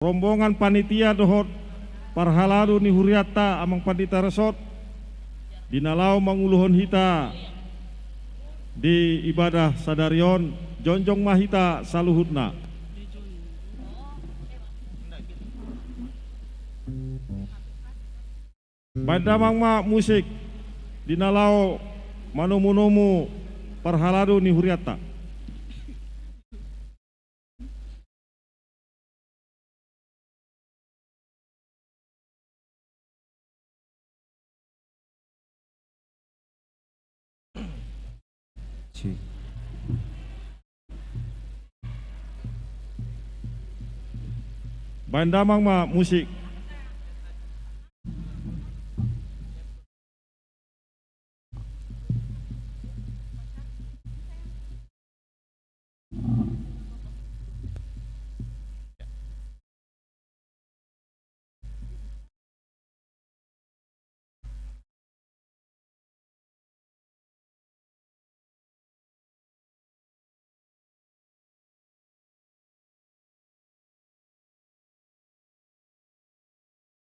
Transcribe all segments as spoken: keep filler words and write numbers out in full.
Rombongan panitia dohot parhalado ni hurianta, Amang Pandita Resort, di na laho manguluhon hita di ibadah sadari on, jongjong ma hita saluhutna. Baen damang ma musik di na laho manomunomu parhalado ni hurianta. Cek. Baen damang ma musik.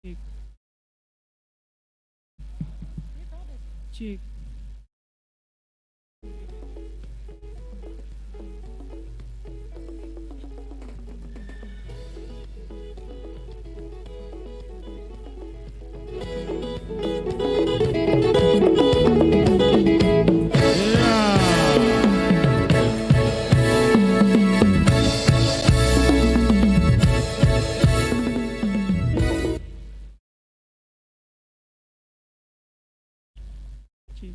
Cek. Cek. Cek.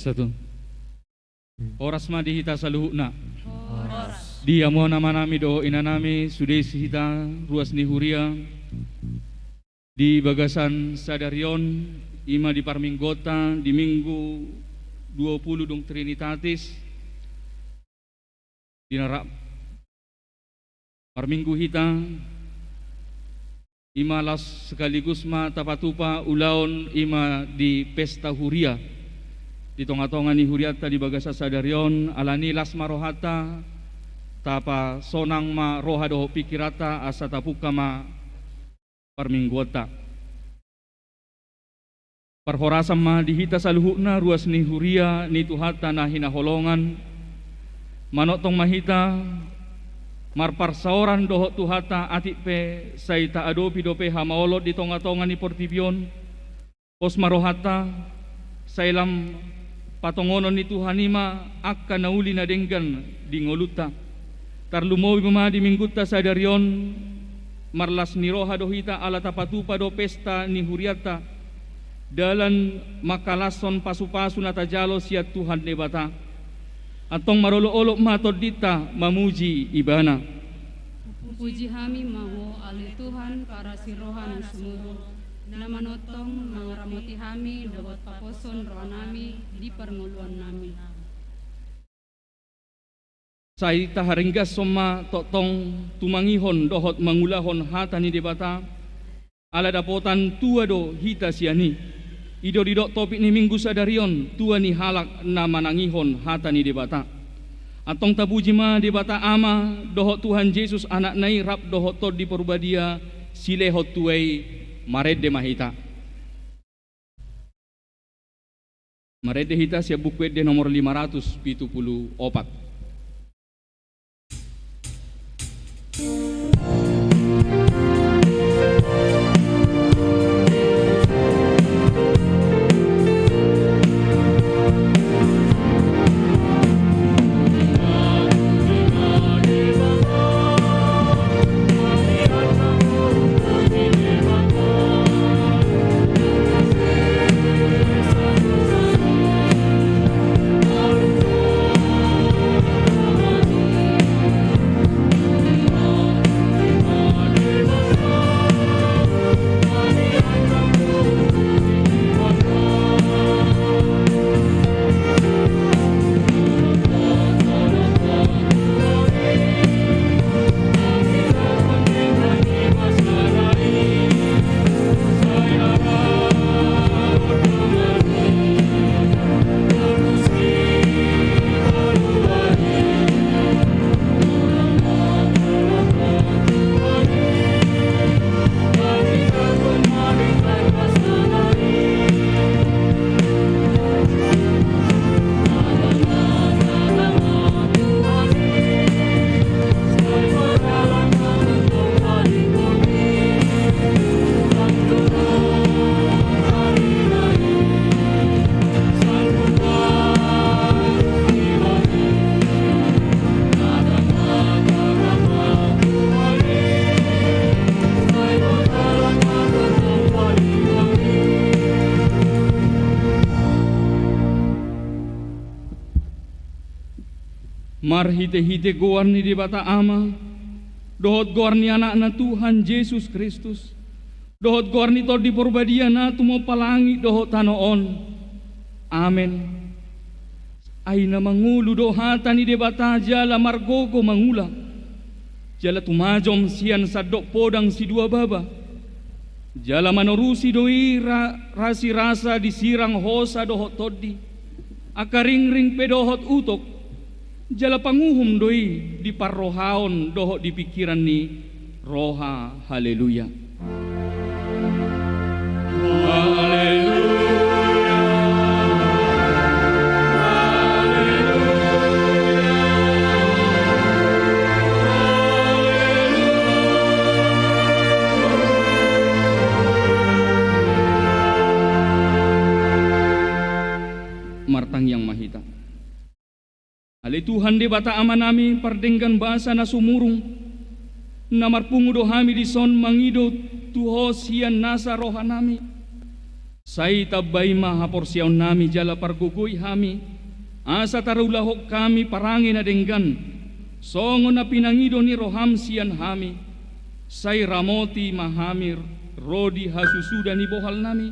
Satu. Horas ma di hita saluhutna. Horas. Di hamu amanami dohot inanami, sude hita ruas ni huria, di bagasan sadari on, i ma di parmingguonta, di Minggu dua puluh dung Trinitatis, di na rap marminggu hita, i ma laos sekaligus ma tapatupa ulaon i ma di pesta huria di tongatonga ni hurianta di bagasan sadari on, alani las ma rohanta, tapasonang ma roha dohot pikiranta, asa tapungka ma parmingguonta. Parhorasan ma di hita saluhutna ruas ni huria ni Tuhanta na hinaholongan. Manongtong ma hita marparsaoran dohot Tuhanta, atik pe sai taadopi dope hamaolon di tongatonga ni portibi on. Pos ma rohanta, sai lam patongonon ni Tuhan i ma angka na uli na denggan di ngolunta. Tarlumobi ma di minggunta sadari on, marlas ni roha do hita ala tapatupa do pesta ni hurianta, dalan mangkalashon pasupasu na tajalo sian Tuhan Debata. Antong marolopolop ma tondinta mamuji Ibana. Puji hami ma Ho, ale Tuhan, parasi roha na sumurung, na manongtong mangaramoti hami dohot paposhon rohanami di parngoluannami. Sai taharinggashon ma tongtong tumangihon dohot mangulahon hata ni Debata, ala dapotan tua do hita sian i. I do didok topik ni minggu sadari on, tua ni halak na manangihon hata ni Debata. Antong tapuji ma Debata Ama dohot Tuhan Jesus Anakna i rap dohot Tondi Porbadia, silehon tua i. Marende ma hita. Marende hita sian Buku Ende nomor lima ratus pitu pulu opat. Marhitehite goar ni Debata Ama, dohot goar ni Anakna Tuhan Jesus Kristus, dohot goar ni Tondi Porbadia na tumompa langit dohot tano on. Amen. Ai na mangolu do hata ni Debata jala margogo mangula, jala tumajom sian sandok podang siduababa, jala manorusi do i ra-, rasirasa di sirang hosa dohot tondi, angka ringring pe dohot utok, jala panguhum do i di parrohaon dohot di pingkiran ni roha. Haleluya. Haleluya. Haleluya. Haleluya. Martangiang ma hita. Ale Tuhan Debata Amanami, pardenggan basa na sumurung, na marpungu do hami dison mangido tu Ho sian nasa rohanami. Sai tambai ma haporseaonnami jala pargogoi hami, asa tarulahon hami parange na denggan, songon na pinangido ni roham sian hami. Sai ramoti ma hami ro di hasusuda ni bohalnami,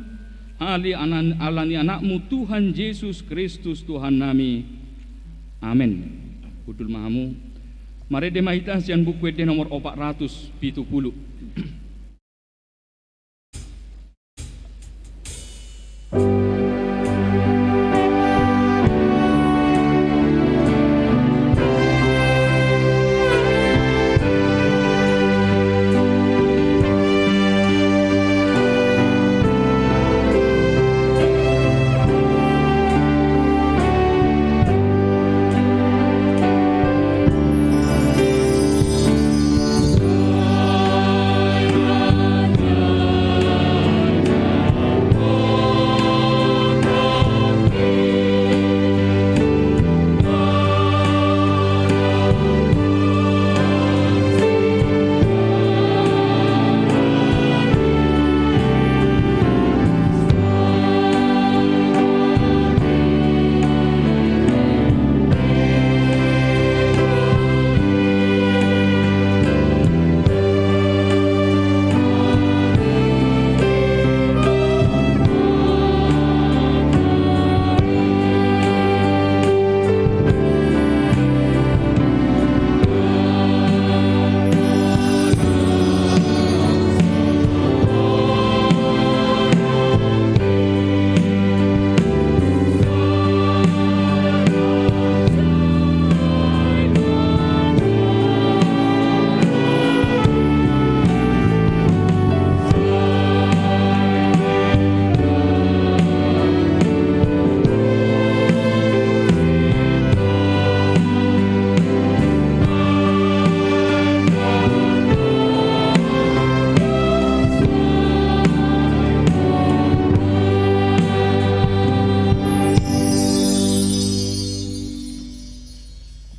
ale anan-, ala ni Anakmu Tuhan Jesus Kristus Tuhannami. Amen. Hundul ma hamu. Marende ma hita sian Buku Ende nomor opat ratus pitu pulu.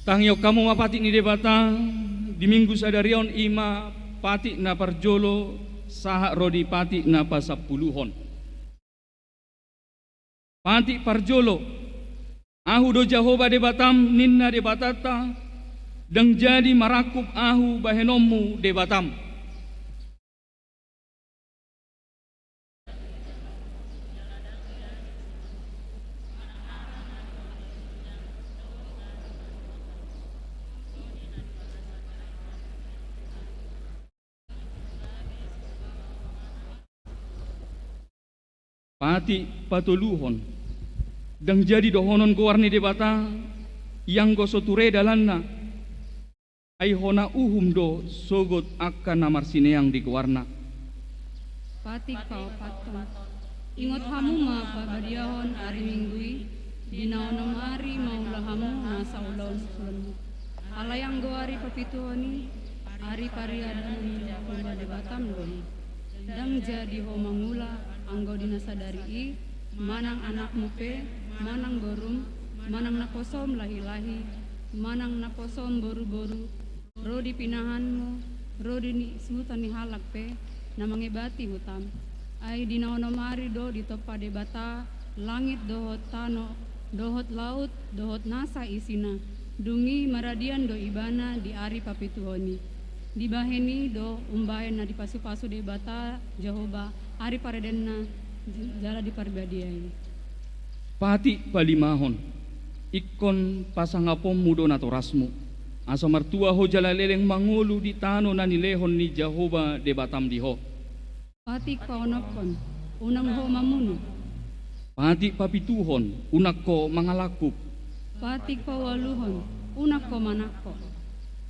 Tangihon hamu ma patik ni Debata di Minggu sadari on, i ma patik na parjolo sahat ro di patik na pasampuluhon. Patik parjolo. Ahu do Jahowa Debatam, ninna Debatanta, ndang jadi marangkup Ahu bahenonmu Debatam. Patik patoluhon. Ndang jadi dohonon goar ni Debata, ianggo so ture dalanna. Ai hona uhum do sogot angka na marsineang di goarna. Patik paopathon. Ingot hamu ma parbadiahon ari Minggu i, di na onom ari mangula hamu nasa ulaon ulaonmu. Alai anggo ari papituhon i, ari pariadanon ni Jahowa Debatam do i. Ndang jadi ho mangula anggo di na sadari i, manang anakmu pe, manang borum, manang naposom lahilahi, manang naposom boruboru, ro di pinahanmu, ro di ni suhuton ni halak pe, na mangebati hutam. Ai di na onom ari do ditompa Debata langit dohot tano, dohot laut, dohot nasa isina. Dung i maradian do Ibana di ari papituhon i. Dibahen i do umbahen na dipasupasu Debata Jahowa ari pariadaonna j-, jala di Parbadia i. Patik palimahon. Ingkon pasangaponmu do natorasmu, asa martua ho jala leleng mangolu di tano na nilehon ni Jahowa Debatam di ho. Patik paonomhon. Unang ho mamunu. Patik papituhon. Unang ho mangalangkup. Patik paualuhon. Unang ho manangko.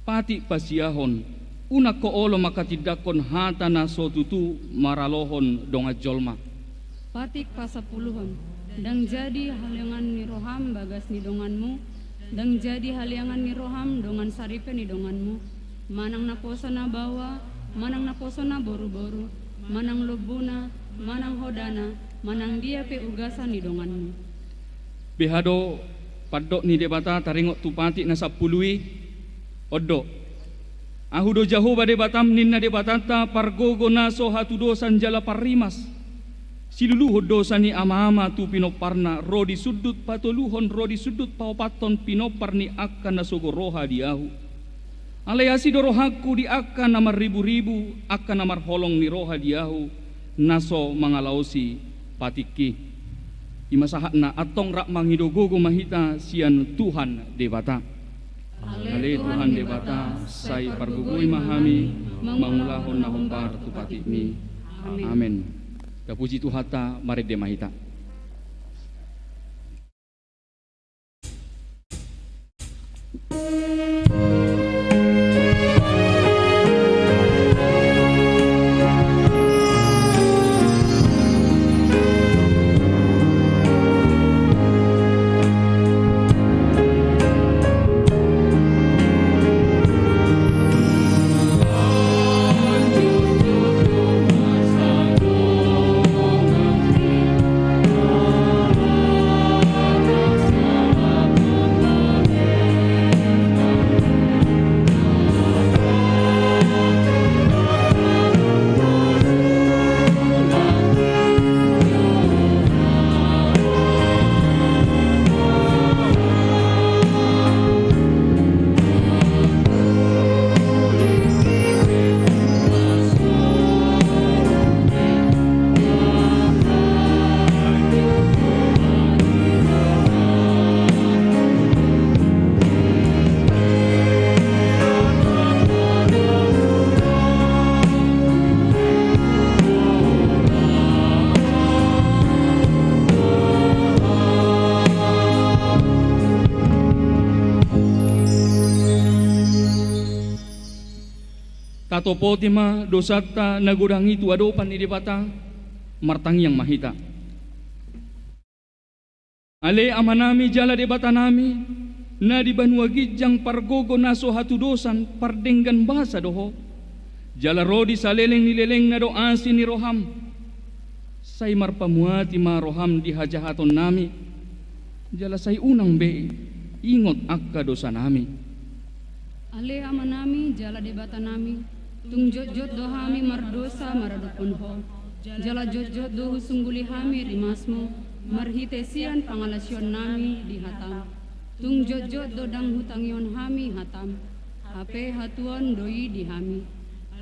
Patik pasiahon. Unang ho olo manghatindanghon hata na so tutu maralohon dongan jolma. Patik pasampuluhon. Ndang jadi haleangan ni roham bagas ni donganmu, ndang jadi haleangan ni roham dongan saripe ni donganmu, manang naposo na baoa, manang naposo na boruboru, manang lombuna, manang hodana, manang dia pe ugasan ni donganmu. Beha do pandok ni Debata taringot tu patik na sampulu i? On do. Ahu do Jahowa Debatam, ninna Debatanta, pargogo na so hatudosan jala parrimas. Siluluhon dosa ni ama-ama tu pinomparna, ro di sundut patoluhon, ro di sundut paopathon pinompar ni angka na sogo roha di ahu. Alai asi do rohangku di angka na marriburibu, angka na marholong ni roha di ahu, na so mangalaosi patikki. I ma sahatna, antong rap mangido gogo ma hita sian Tuhan Debata. Ale Tuhan Debata, sai pargogoi ma hami mangulahon na hombar tu patikmi. Amen. Tapuji Tuhanta, marende ma hita. Tatopoti ma dosanta na godang i tu adopan ni Debata, martangiang ma hita. Ale Amanami jala Debatanami, na di banua ginjang pargogo na so hatudosan pardenggan basa do Ho, jala ro di saleleng ni lelengna do asi ni roham. Sai marpamuati ma roham di hajahatonnami, jala sai unang be ingot angka dosanami. Ale Amanami jala Debatanami, tung jotjot do hami mardosa maradophon Ho, jala jotjot do husungguli hami rimasmu marhite sian pangalaosionnami di hatam. Tung jotjot do ndang hutangihon hami hatam, hape hatuaon do i di hami.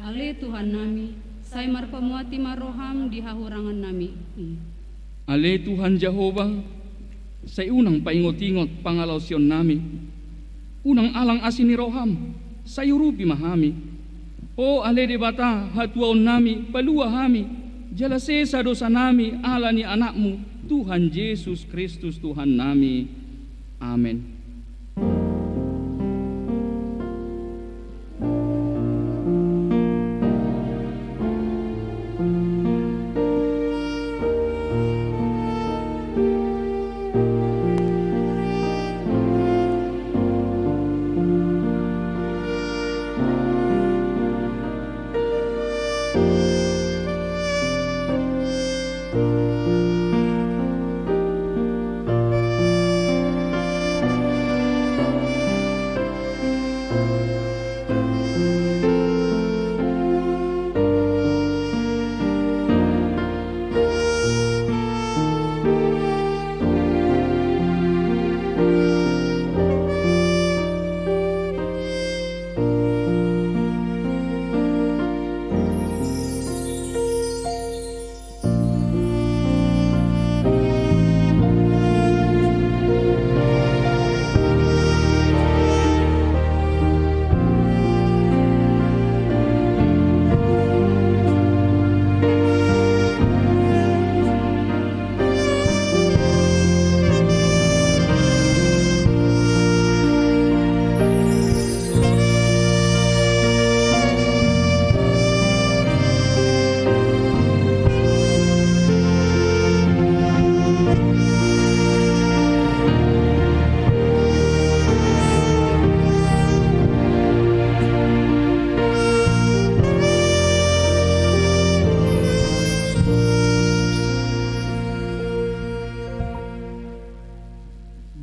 Ale Tuhannami, sai marpamuati ma roham di hahurangannami i. Ale Tuhan Jahowa, sai unang paingotingot pangalaosionnami. Unang alang asi ni roham, sai urupi ma hami. O ale Debata hatuaonnami, palua hami, jala sesa dosanami ala ni Anakmu, Tuhan Jesus Kristus Tuhannami. Amen.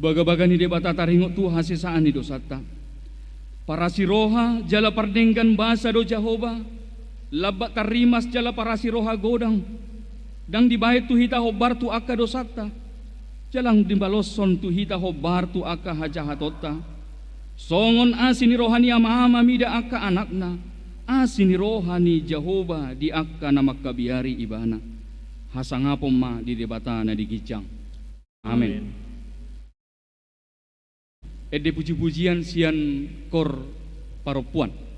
Bagabaga ni Debata taringot tu hasesaan ni dosanta. Parasi roha jala pardenggan basa do Jahowa, lambat tarrimas jala parasi roha godang. Ndang dibahen tu hita hombar tu angka dosanta, jala ndang dibaloshon tu hita hombar tu angka hajahatonta. Songon asi ni roha ni Ama-Ama mida angka anakna, asi ni roha ni Jahowa di angka na mangkabiari ibana. Hasangapon ma di Debata na di ginjang. Amen. Amen. Ende puji-pujian sian kor parompuan.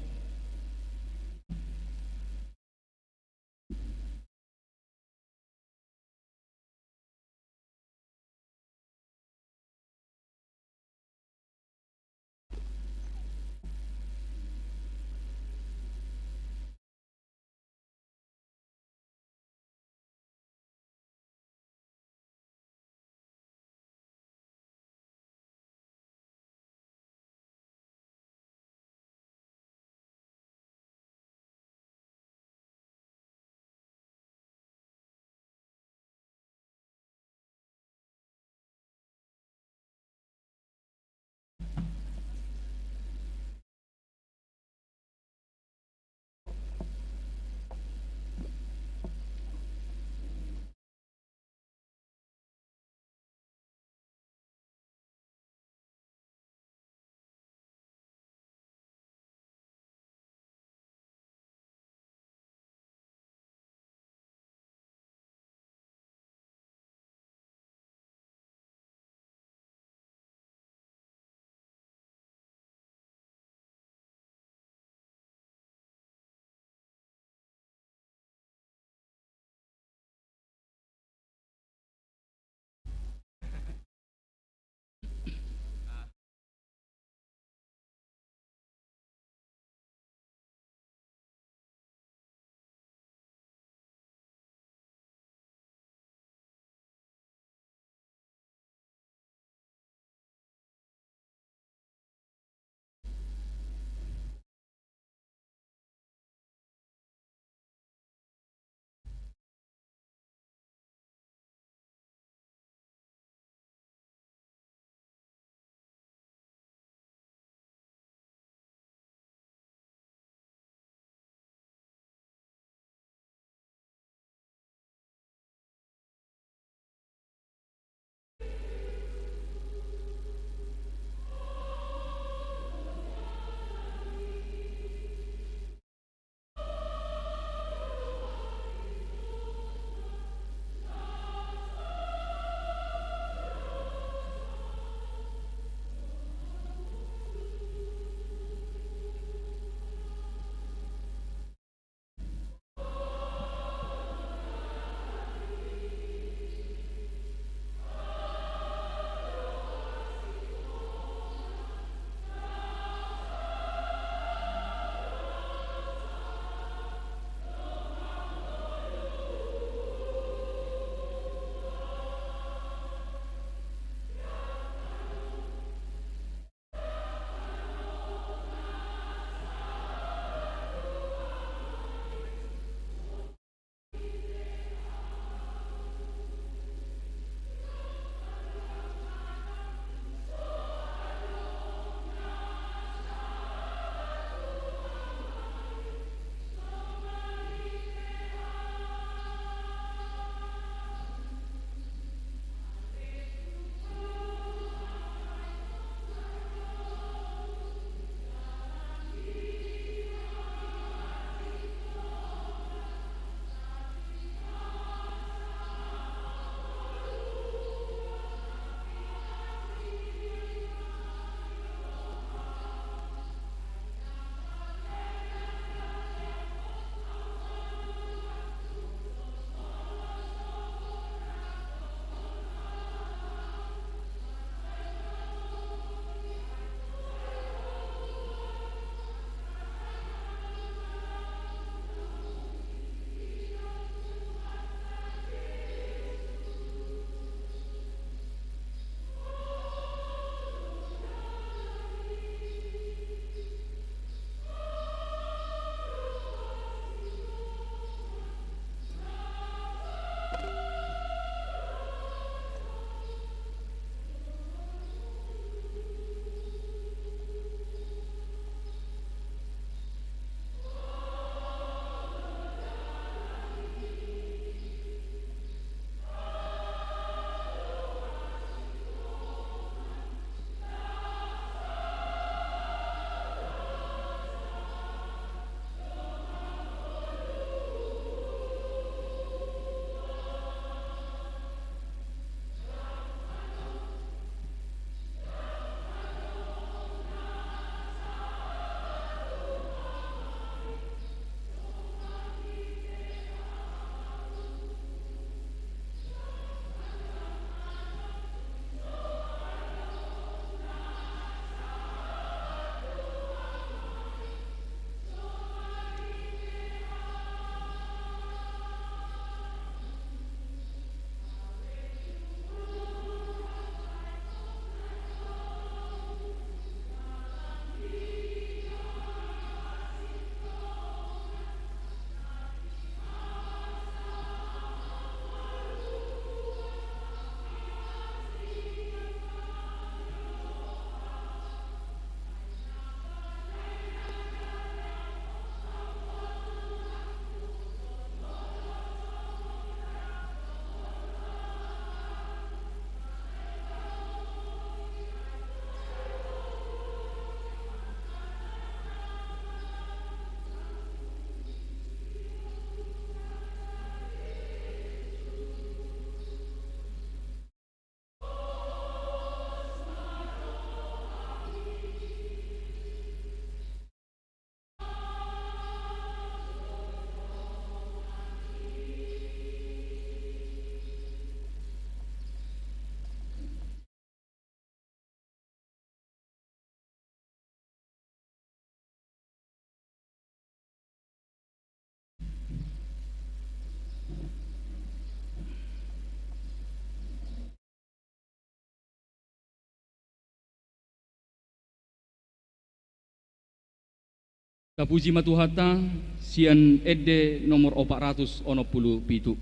Tapuji ma Tuhanta, sian ende nomor opat ratus onom pulu pitu.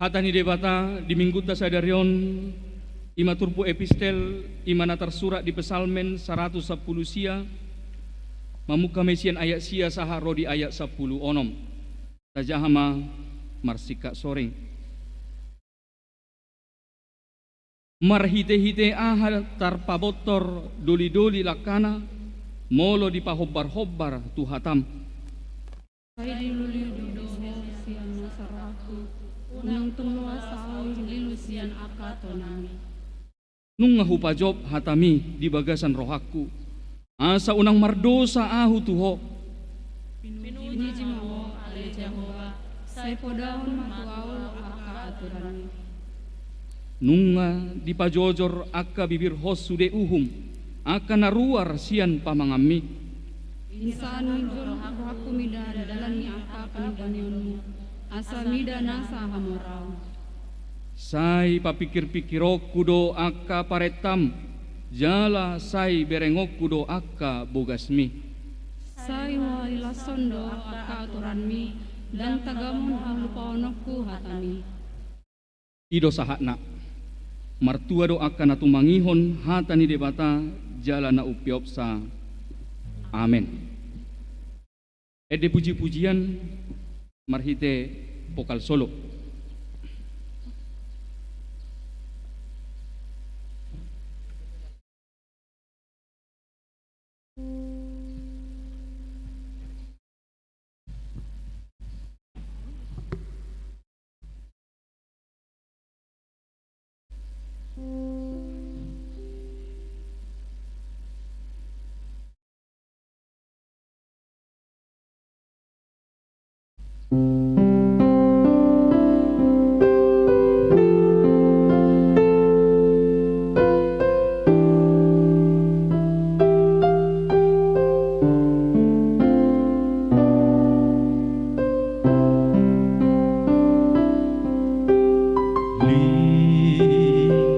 Hata ni Debata di Minggunta sadari on, i ma turpuk epistel, i ma na tarsurat di Psalmen saratus sampulu sia, mamungka ma i sian ayat sia sahat ro di ayat sampulu onom. Tajaha ma marsingkat soring. Marhitehite aha tarpabontor dolidoli langkana, molo dipahombarhombar tu hataM? Sai dilului do Ho sian nasa rohangku, unang tung loas ahu lilu sian angka tonami. Nunga hupajop hataMi di bagasan rohangku, asa unang mardosa ahu tu Ho. Pinuji ma Ho, ale Jahowa, sai podahon ma tu ahu angka aturanMi. Nunga dipajojor angka bibirhon sude uhum, angka na ruar sian pamanganMi. Insan jolo rohangku mida dalan ni angka panumpanganMu, asa mida nasa hamoraon. Sai papingkirpingkironku do angka parentaM, jala sai berengonku do angka bogasMi. Sai huhalashon do angka aturanMi, ndang tagamon halupaononku hataMi. I do sahatna. Martua do angka na tumangihon hata ni Debata jala na umpeopsa. Amen. Ende pujipujian marhite vokal solo.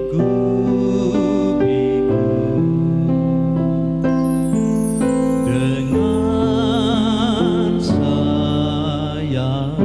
Lingkupiku dengan sayang.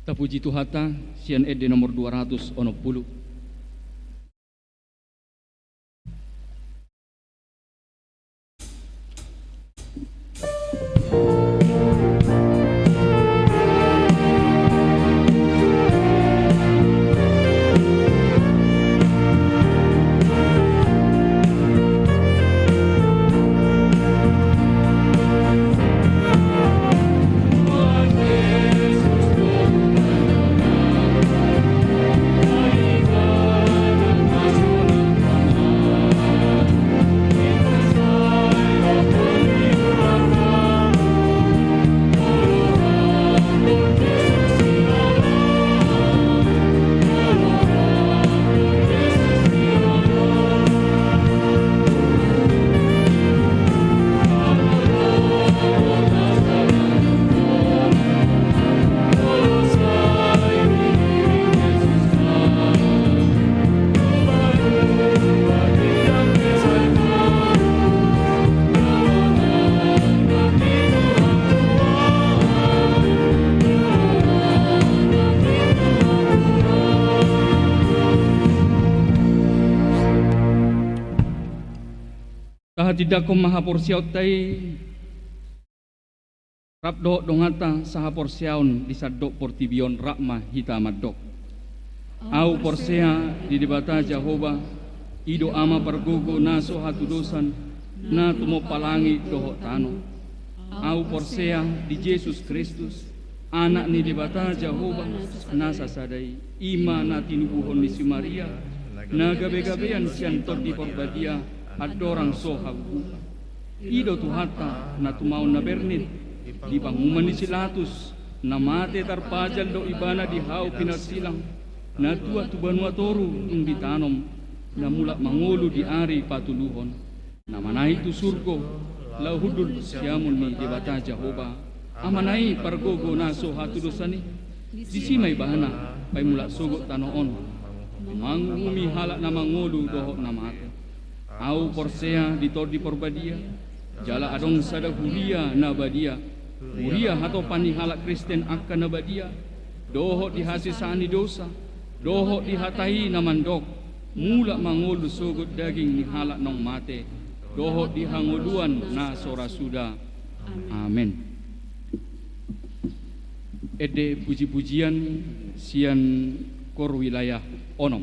Tapuji Tuhanta, sian ende nomor dua ratus onom pulu. Tahatindangkon ma haporseaonta i rap dohot donganta sahaporseaon di sandok portibi on, rap ma hita mandok. Ahu porsea di Debata Jahowa, i do Ama pargogo na so hatudosan, na tumompa langit dohot tano. Ahu porsea di Jesus Kristus, Anak ni Debata Jahowa na sasada i, i ma na tinubuhon ni si Maria, na gabegabean sian Tondi Parbadia, andorang so habubuhan. I do Tuhanta na tumaon na bernit, di panguhuman ni si Pilatus, na mate tarpajal do ibana di hau pinarsilang, na tuat tu banua toru tung ditanom, na mulak mangolu di ari patoluhon, na manaek tu surgo, laho hundul tu siamun ni Debata Jahowa, Amana i pargogo na so hatudosan i. Disi ma ibana, bahen mulak sogot tano on, manguhumi halak na mangolu dohot na mate. Ahu porsea di Tondi Parbadia, jala adong sada huria na badia, huria hatopan ni halak Kristen angka na badia, dohot di hasesaan ni dosa, dohot di hata i na mandok, mulak mangolu sogot daging ni halak naung mate, dohot di hangoluan na so ra suda. Amen. Ende pujipujian sian Koor Wilayah onom.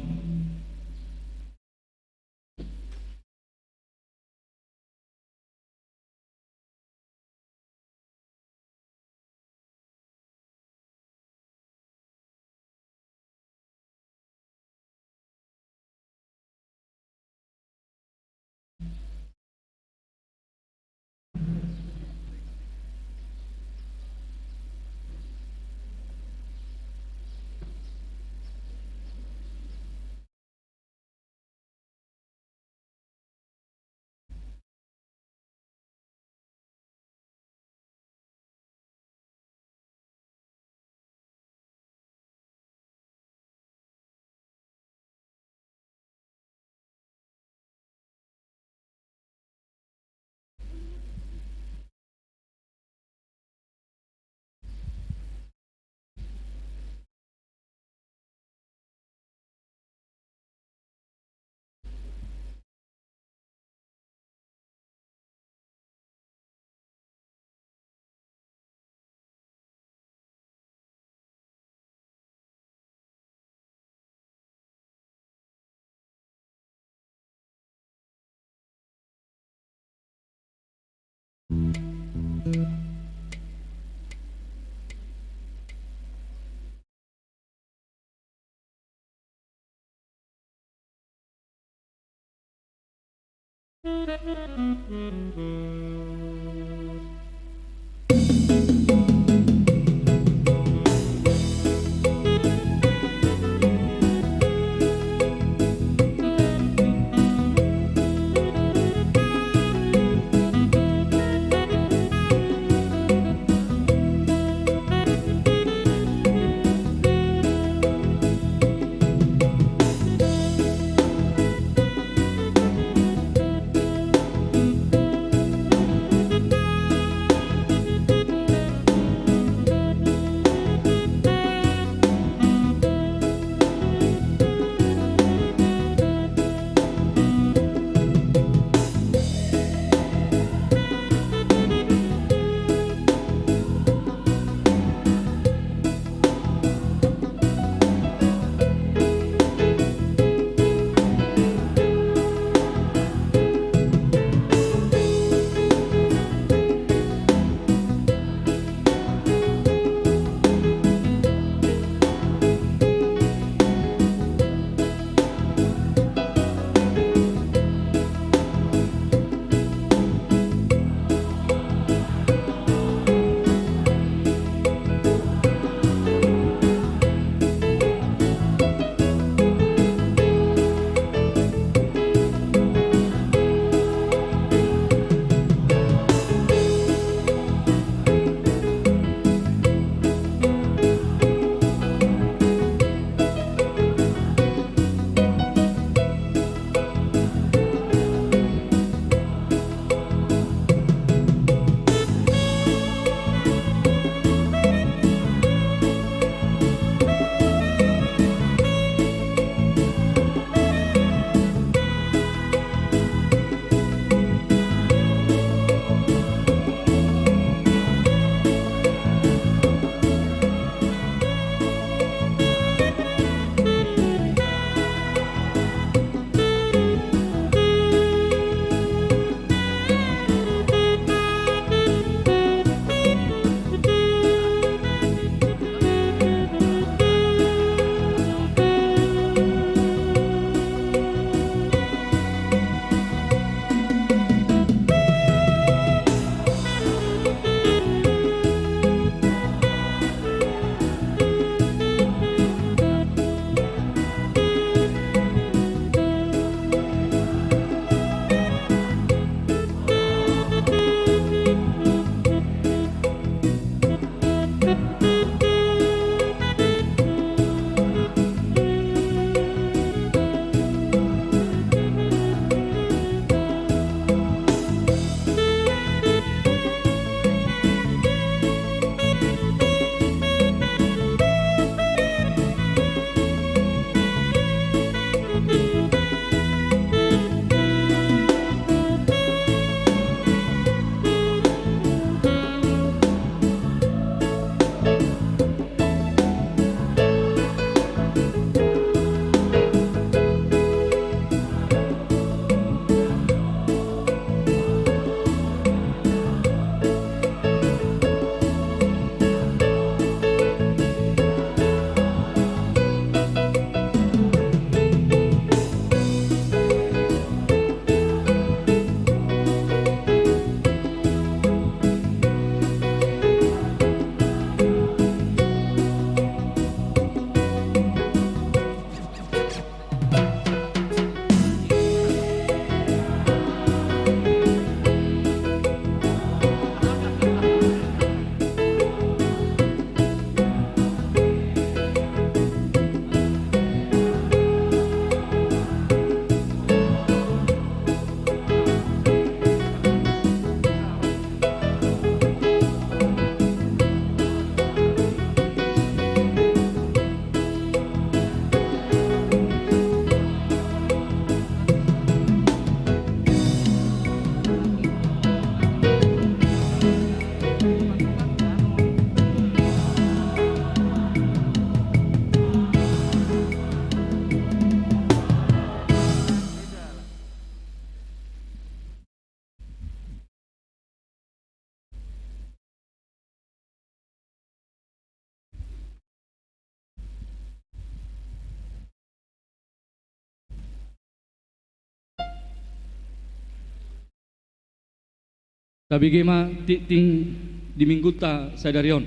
Tabege ma tingting di minggunta sadari on.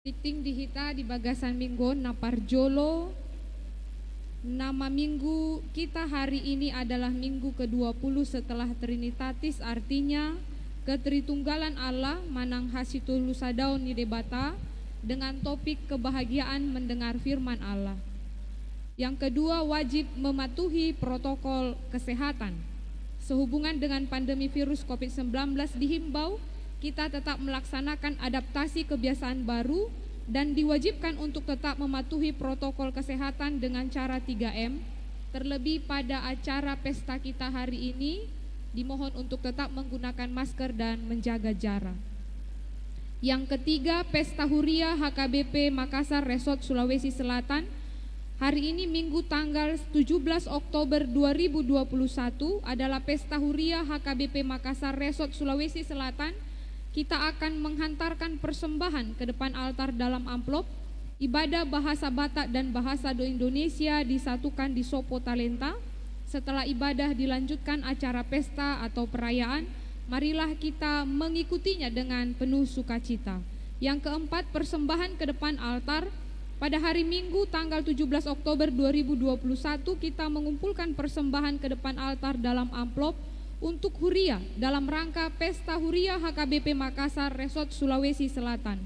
Tingting di hita di bagasan minggu on, na parjolo, nama minggu kita hari ini adalah minggu kedua puluh setelah Trinitatis, artinya Ketritunggalan Allah manang Hasitolusadaon ni Debata, dengan topik kebahagiaan mendengar firman Allah. Yang kedua, wajib mematuhi protokol kesehatan. Sehubungan dengan pandemi virus covid sembilan belas dihimbau, kita tetap melaksanakan adaptasi kebiasaan baru dan diwajibkan untuk tetap mematuhi protokol kesehatan dengan cara tiga M, terlebih pada acara pesta kita hari ini, dimohon untuk tetap menggunakan masker dan menjaga jarak. Yang ketiga, Pesta Huria H K B P Makassar Resort Sulawesi Selatan. Hari ini, Minggu, tanggal tujuh belas Oktober dua ribu dua puluh satu, adalah Pesta Huria H K B P Makassar Resort Sulawesi Selatan. Kita akan menghantarkan persembahan ke depan altar dalam amplop. Ibadah bahasa Batak dan bahasa do-, Indonesia disatukan di Sopo Talenta. Setelah ibadah dilanjutkan acara pesta atau perayaan, marilah kita mengikutinya dengan penuh sukacita. Yang keempat, persembahan ke depan altar. Pada hari Minggu, tanggal tujuh belas Oktober dua ribu dua puluh satu, kita mengumpulkan persembahan ke depan altar dalam amplop untuk huria dalam rangka Pesta Huria H K B P Makassar Resort Sulawesi Selatan.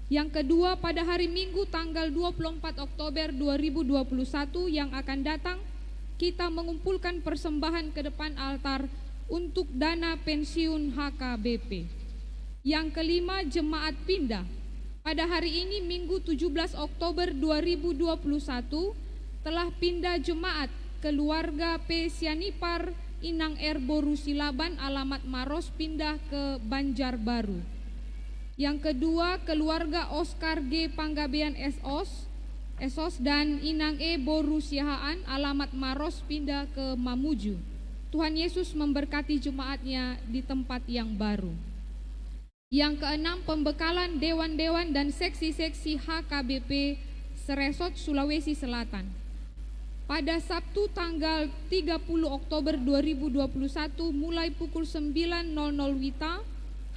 Yang kedua, pada hari Minggu, tanggal dua puluh empat Oktober dua ribu dua puluh satu yang akan datang, kita mengumpulkan persembahan ke depan altar untuk dana pensiun H K B P. Yang kelima, jemaat pindah. Pada hari ini, Minggu, tujuh belas Oktober dua ribu dua puluh satu, telah pindah jemaat keluarga P Sianipar Inang R boru Silaban, alamat Maros, pindah ke Banjarbaru. Yang kedua, keluarga Oskar G Panggabean S O S, S O S, dan Inang E boru Siahaan, alamat Maros, pindah ke Mamuju. Tuhan Yesus memberkati jemaatnya di tempat yang baru. Yang keenam, pembekalan dewan-dewan dan seksi-seksi H K B P seresort Sulawesi Selatan. Pada Sabtu, tanggal tiga puluh Oktober dua ribu dua puluh satu, mulai pukul sembilan nol nol WITA,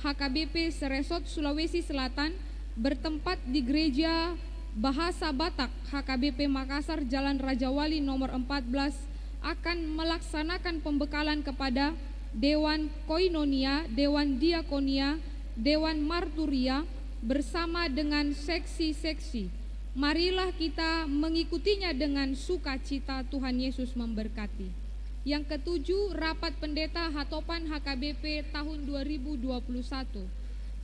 H K B P seresort Sulawesi Selatan bertempat di Gereja Bahasa Batak H K B P Makassar, Jalan Raja Wali nomor empat belas, akan melaksanakan pembekalan kepada Dewan Koinonia, Dewan Diakonia, Dewan Marturia, bersama dengan seksi-seksi. Marilah kita mengikutinya dengan sukacita. Tuhan Yesus memberkati. Yang ketujuh, rapat pendeta hatopan H K B P tahun dua ribu dua puluh satu.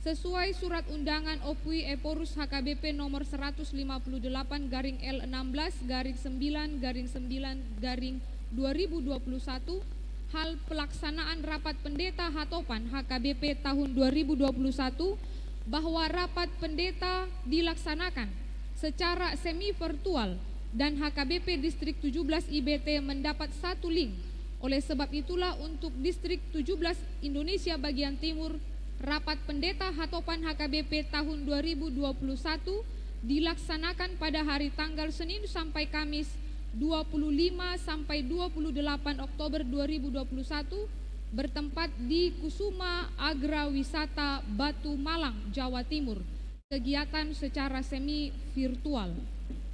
Sesuai surat undangan Opui Ephorus H K B P nomor seratus lima puluh delapan garing L enam belas garing sembilan garing sembilan garing dua ribu dua puluh satu, hal pelaksanaan rapat pendeta hatopan H K B P tahun dua ribu dua puluh satu, bahwa rapat pendeta dilaksanakan secara semi virtual dan H K B P Distrik tujuh belas I B T mendapat satu link. Oleh sebab itulah, untuk Distrik tujuh belas Indonesia bagian timur, rapat pendeta hatopan H K B P tahun dua ribu dua puluh satu dilaksanakan pada hari tanggal Senin sampai Kamis, dua puluh lima sampai dua puluh delapan Oktober dua ribu dua puluh satu, bertempat di Kusuma Agra Wisata Batu Malang, Jawa Timur. Kegiatan secara semi virtual.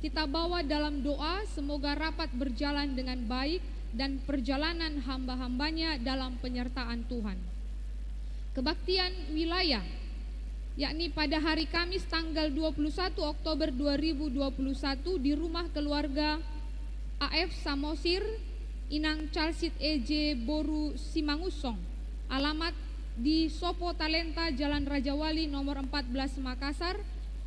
Kita bawa dalam doa, semoga rapat berjalan dengan baik dan perjalanan hamba-hambanya dalam penyertaan Tuhan. Kebaktian wilayah, yakni pada hari Kamis tanggal dua puluh satu Oktober dua ribu dua puluh satu di rumah keluarga A F Samosir, Inang Calsit E J boru Simangunsong, alamat di Sopo Talenta, Jalan Raja Wali nomor empat belas, Makassar,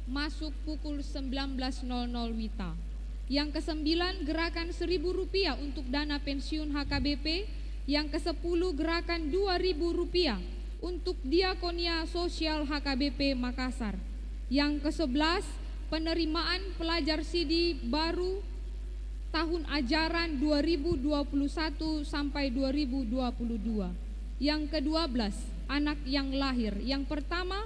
masuk pukul sembilan belas nol nol WITA. Yang kesembilan, gerakan seribu rupiah untuk dana pensiun H K B P. Yang kesepuluh, gerakan dua ribu rupiah untuk Diakonia Sosial H K B P Makassar. Yang kesebelas, penerimaan pelajar sidi baru tahun ajaran dua ribu dua puluh satu sampai dua ribu dua puluh dua. Yang kedua belas, anak yang lahir. Yang pertama,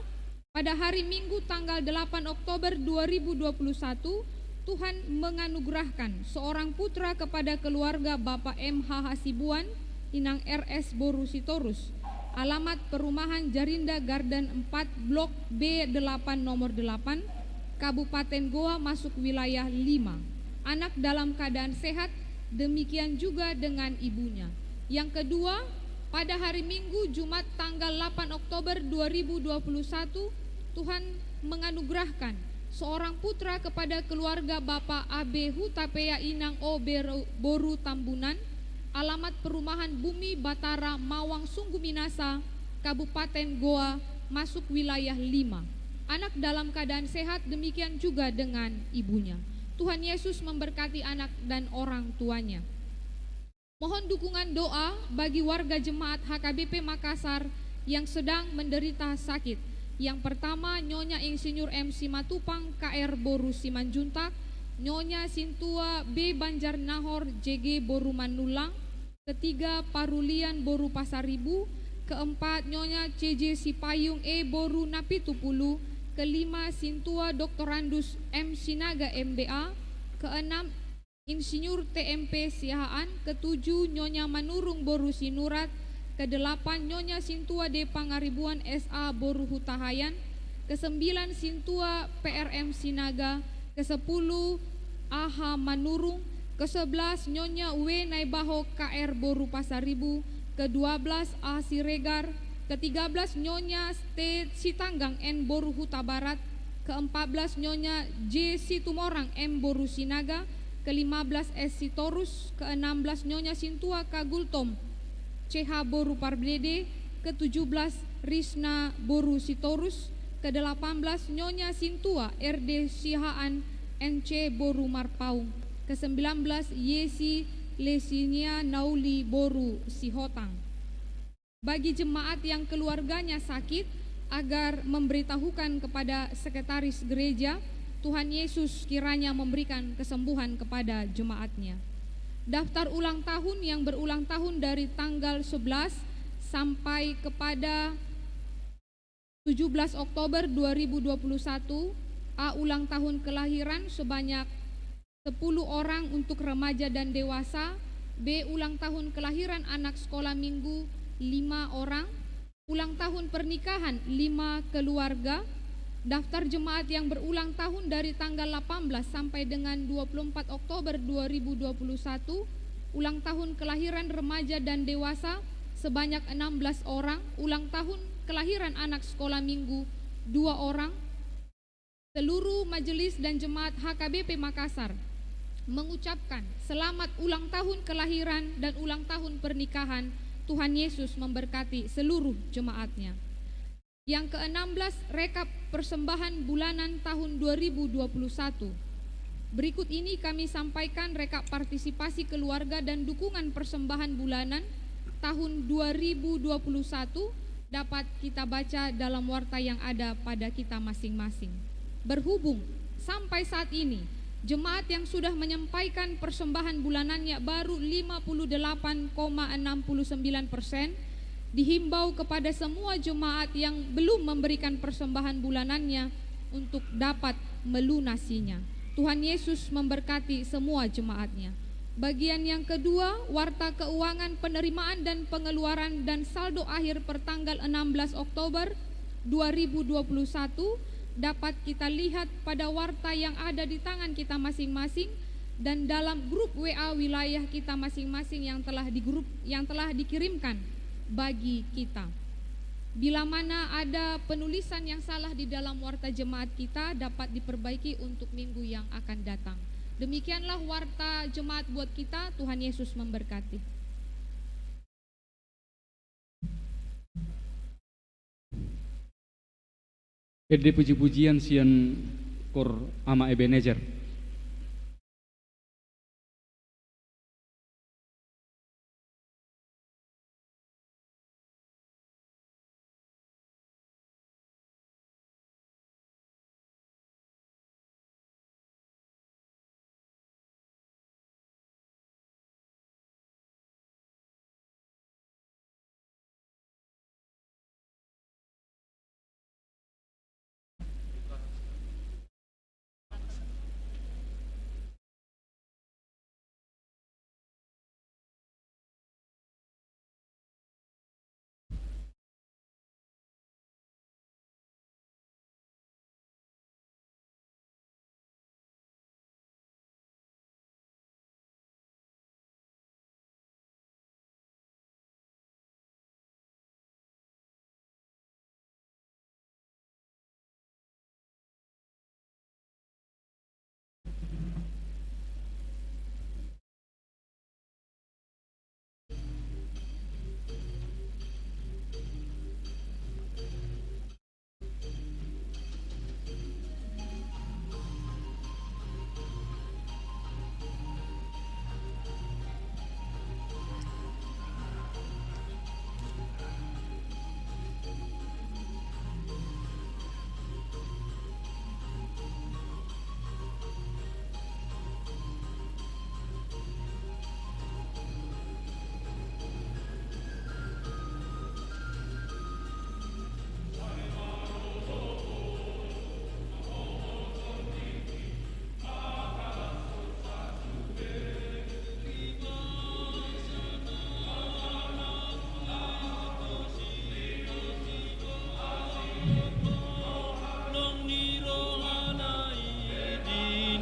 pada hari Minggu tanggal delapan Oktober dua ribu dua puluh satu, Tuhan menganugerahkan seorang putra kepada keluarga Bapak M H Hasibuan, Inang R S boru Sitorus. Alamat perumahan Jarinda Garden empat, Blok B delapan, nomor delapan, Kabupaten Goa, masuk wilayah lima. Anak dalam keadaan sehat, demikian juga dengan ibunya. Yang kedua, pada hari Minggu, Jumat, tanggal delapan Oktober dua ribu dua puluh satu, Tuhan menganugerahkan seorang putra kepada keluarga Bapak A B Hutapea, Inang O Beru-, boru Tambunan, alamat perumahan Bumi Batara, Mawang Sungguminasa, Kabupaten Goa, masuk wilayah lima. Anak dalam keadaan sehat, demikian juga dengan ibunya. Tuhan Yesus memberkati anak dan orang tuanya. Mohon dukungan doa bagi warga jemaat H K B P Makassar yang sedang menderita sakit. Yang pertama, Nyonya Insinyur M Simatupang, K R boru Simanjuntak, Nyonya Sintua B Banjarnahor, J G boru Manullang, ketiga, Parulian boru Pasaribu, keempat, Nyonya C J Sipayung E boru Napitupulu, kelima, Sintua Doktorandus M Sinaga, M B A, keenam, Insinyur T M P Siahaan, ketujuh, Nyonya Manurung boru Sinurat, kedelapan, Nyonya Sintua D Pangaribuan S A boru Hutahaean, kesembilan, Sintua P R M Sinaga, kesepuluh, A H Manurung, kesebelas, Nyonya W Naibaho K R boru Pasaribu, keduabelas, A Siregar, ketigabelas, Nyonya T Sitanggang N boru Hutabarat, keempatbelas, Nyonya J Situmorang M boru Sinaga, kelima belas, S Sitorus, keenam belas, Nyonya Sintua K Gultom C H boru Pardede, ketujuh belas, Risna boru Sitorus, kedelapan belas, Nyonya Sintua R D Siahaan N C boru Marpaung, kesembilan belas, Yesi Lesinia Nauli boru Sihotang. Bagi jemaat yang keluarganya sakit, agar memberitahukan kepada sekretaris gereja. Tuhan Yesus kiranya memberikan kesembuhan kepada jemaat-Nya. Daftar ulang tahun yang berulang tahun dari tanggal sebelas sampai kepada tujuh belas Oktober dua ribu dua puluh satu, A, ulang tahun kelahiran sebanyak sepuluh orang untuk remaja dan dewasa, B, ulang tahun kelahiran anak sekolah minggu lima orang, ulang tahun pernikahan lima keluarga, daftar jemaat yang berulang tahun dari tanggal delapan belas sampai dengan dua puluh empat Oktober dua ribu dua puluh satu, ulang tahun kelahiran remaja dan dewasa sebanyak enam belas orang, ulang tahun kelahiran anak sekolah minggu dua orang, seluruh majelis dan jemaat H K B P Makassar mengucapkan selamat ulang tahun kelahiran dan ulang tahun pernikahan. Tuhan Yesus memberkati seluruh jemaat-Nya. Yang keenam belas, rekap persembahan bulanan tahun dua ribu dua puluh satu. Berikut ini kami sampaikan rekap partisipasi keluarga dan dukungan persembahan bulanan tahun dua ribu dua puluh satu, dapat kita baca dalam warta yang ada pada kita masing-masing. Berhubung sampai saat ini, jemaat yang sudah menyampaikan persembahan bulanannya baru lima puluh delapan koma enam puluh sembilan persen, dihimbau kepada semua jemaat yang belum memberikan persembahan bulanannya untuk dapat melunasinya. Tuhan Yesus memberkati semua jemaat-Nya. Bagian yang kedua, warta keuangan penerimaan dan pengeluaran dan saldo akhir per tanggal enam belas Oktober dua ribu dua puluh satu, dapat kita lihat pada warta yang ada di tangan kita masing-masing dan dalam grup W A wilayah kita masing-masing yang telah di grup, yang telah dikirimkan bagi kita. Bila mana ada penulisan yang salah di dalam warta jemaat kita, dapat diperbaiki untuk minggu yang akan datang. Demikianlah warta jemaat buat kita. Tuhan Yesus memberkati. Ende puji-pujian sian Kor Ama Ebenezer.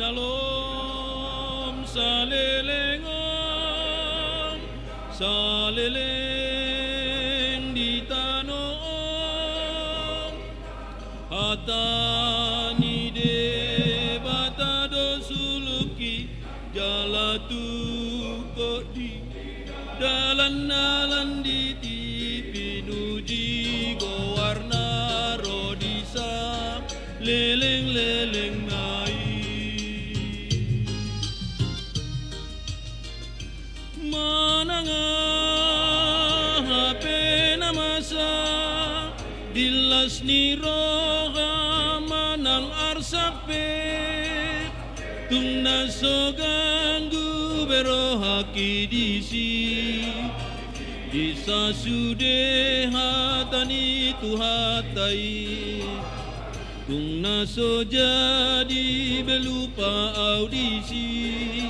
Salom saleleng on, saleleng di tano on. Hata ni Debata do suluk i, jala tungkot di dalan-dalan di tipi, nuji goarna ro di saleleng-lelengna i. Manang aha pe na masa di las ni roha manang arsak pe, tung na so ganggu be rohangki disi, di sasude hata ni Tuhanta i. Tung na so jadi be lupa au disi,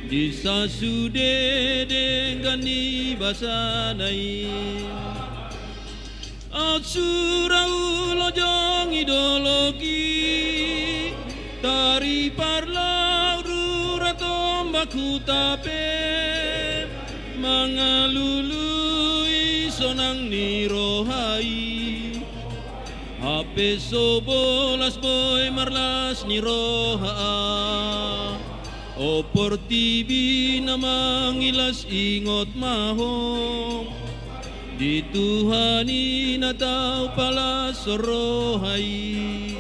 di sasude denggan ni basana i. Aut sura ulo jongi dolok i, tari parlaut rura tombak huta pe, mangalului sonang ni roha i. Hape so bolas boi marlas ni roha au. O portibi na mangilas, ingot ma ho, di Tuhan i na tau palas roha i.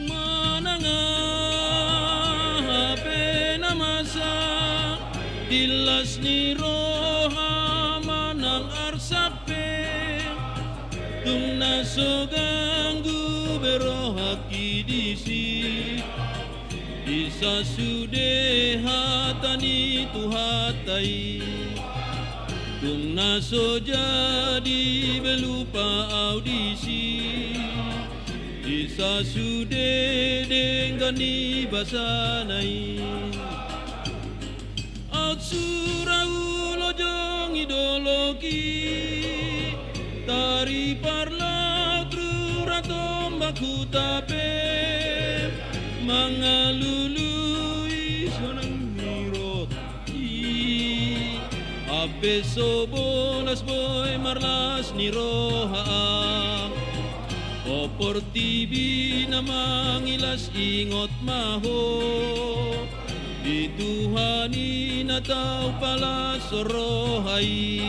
Manang aha pe na masa di las ni roha manang arsak pe, tung na so ganggu be rohangki disi, di sasude hata ni Tuhanta i. Tung na so jadi be lupa au disi, di sasude denggan ni basana i. Aut sura ulo jongi dolok i, tari parlaut rura tombak huta pe, mangalului sonang ni roha i. Hape so bolas boi marlas ni roha au. O portibi na mangilas, ingot ma ho, di Tuhan i na tau palas roha i.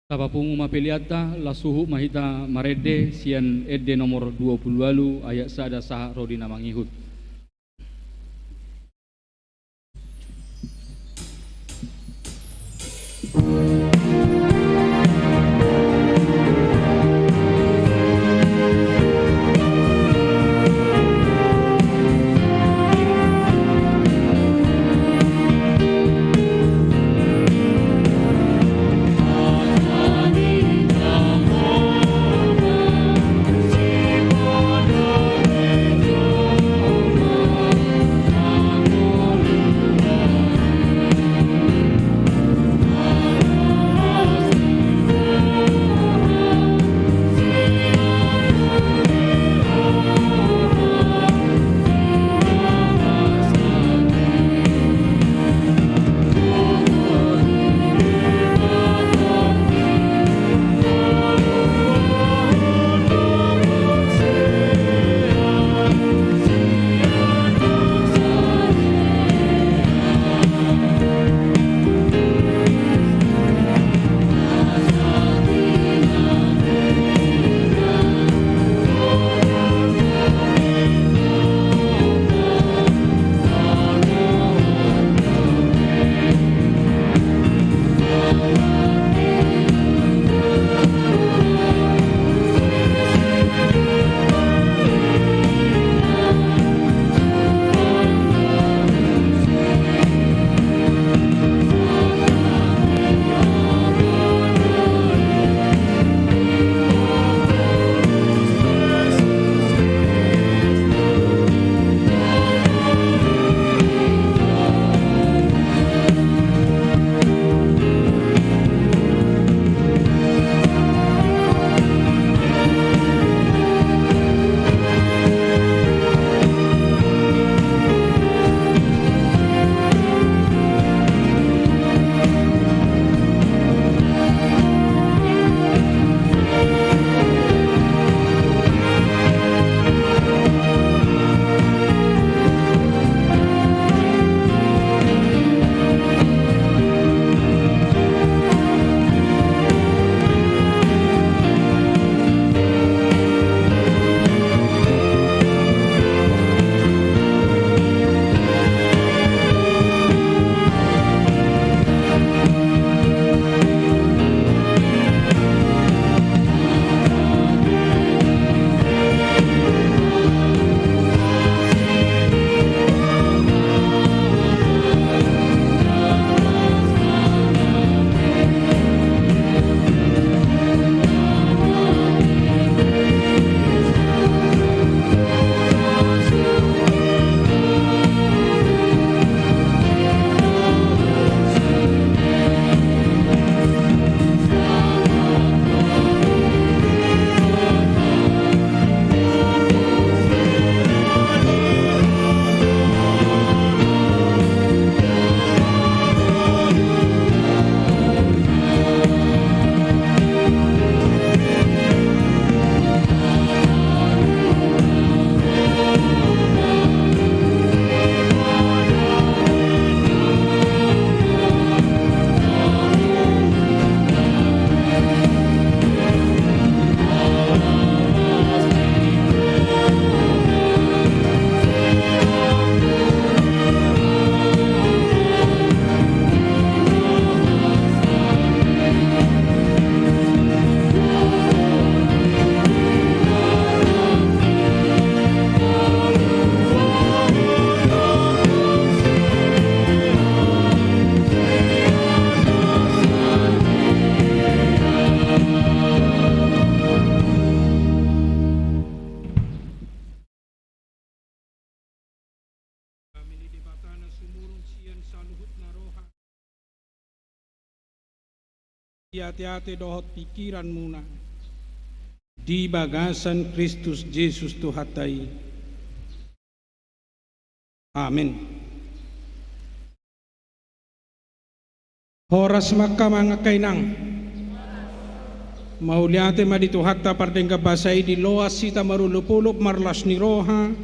Tapapungu ma peleanta, laos huhut ma hita marende sian ende nomor dua pulu ualu ayat sada sahat ro di na mangihut. di ateate dohot pingkiranmuna di bagasan Kristus Jesus Tuhanta i. Amen. Horas ma angka amang, angka inang. Mauliate ma di Tuhanta pardenggan basa i, diloas hita marolopolop marlas ni roha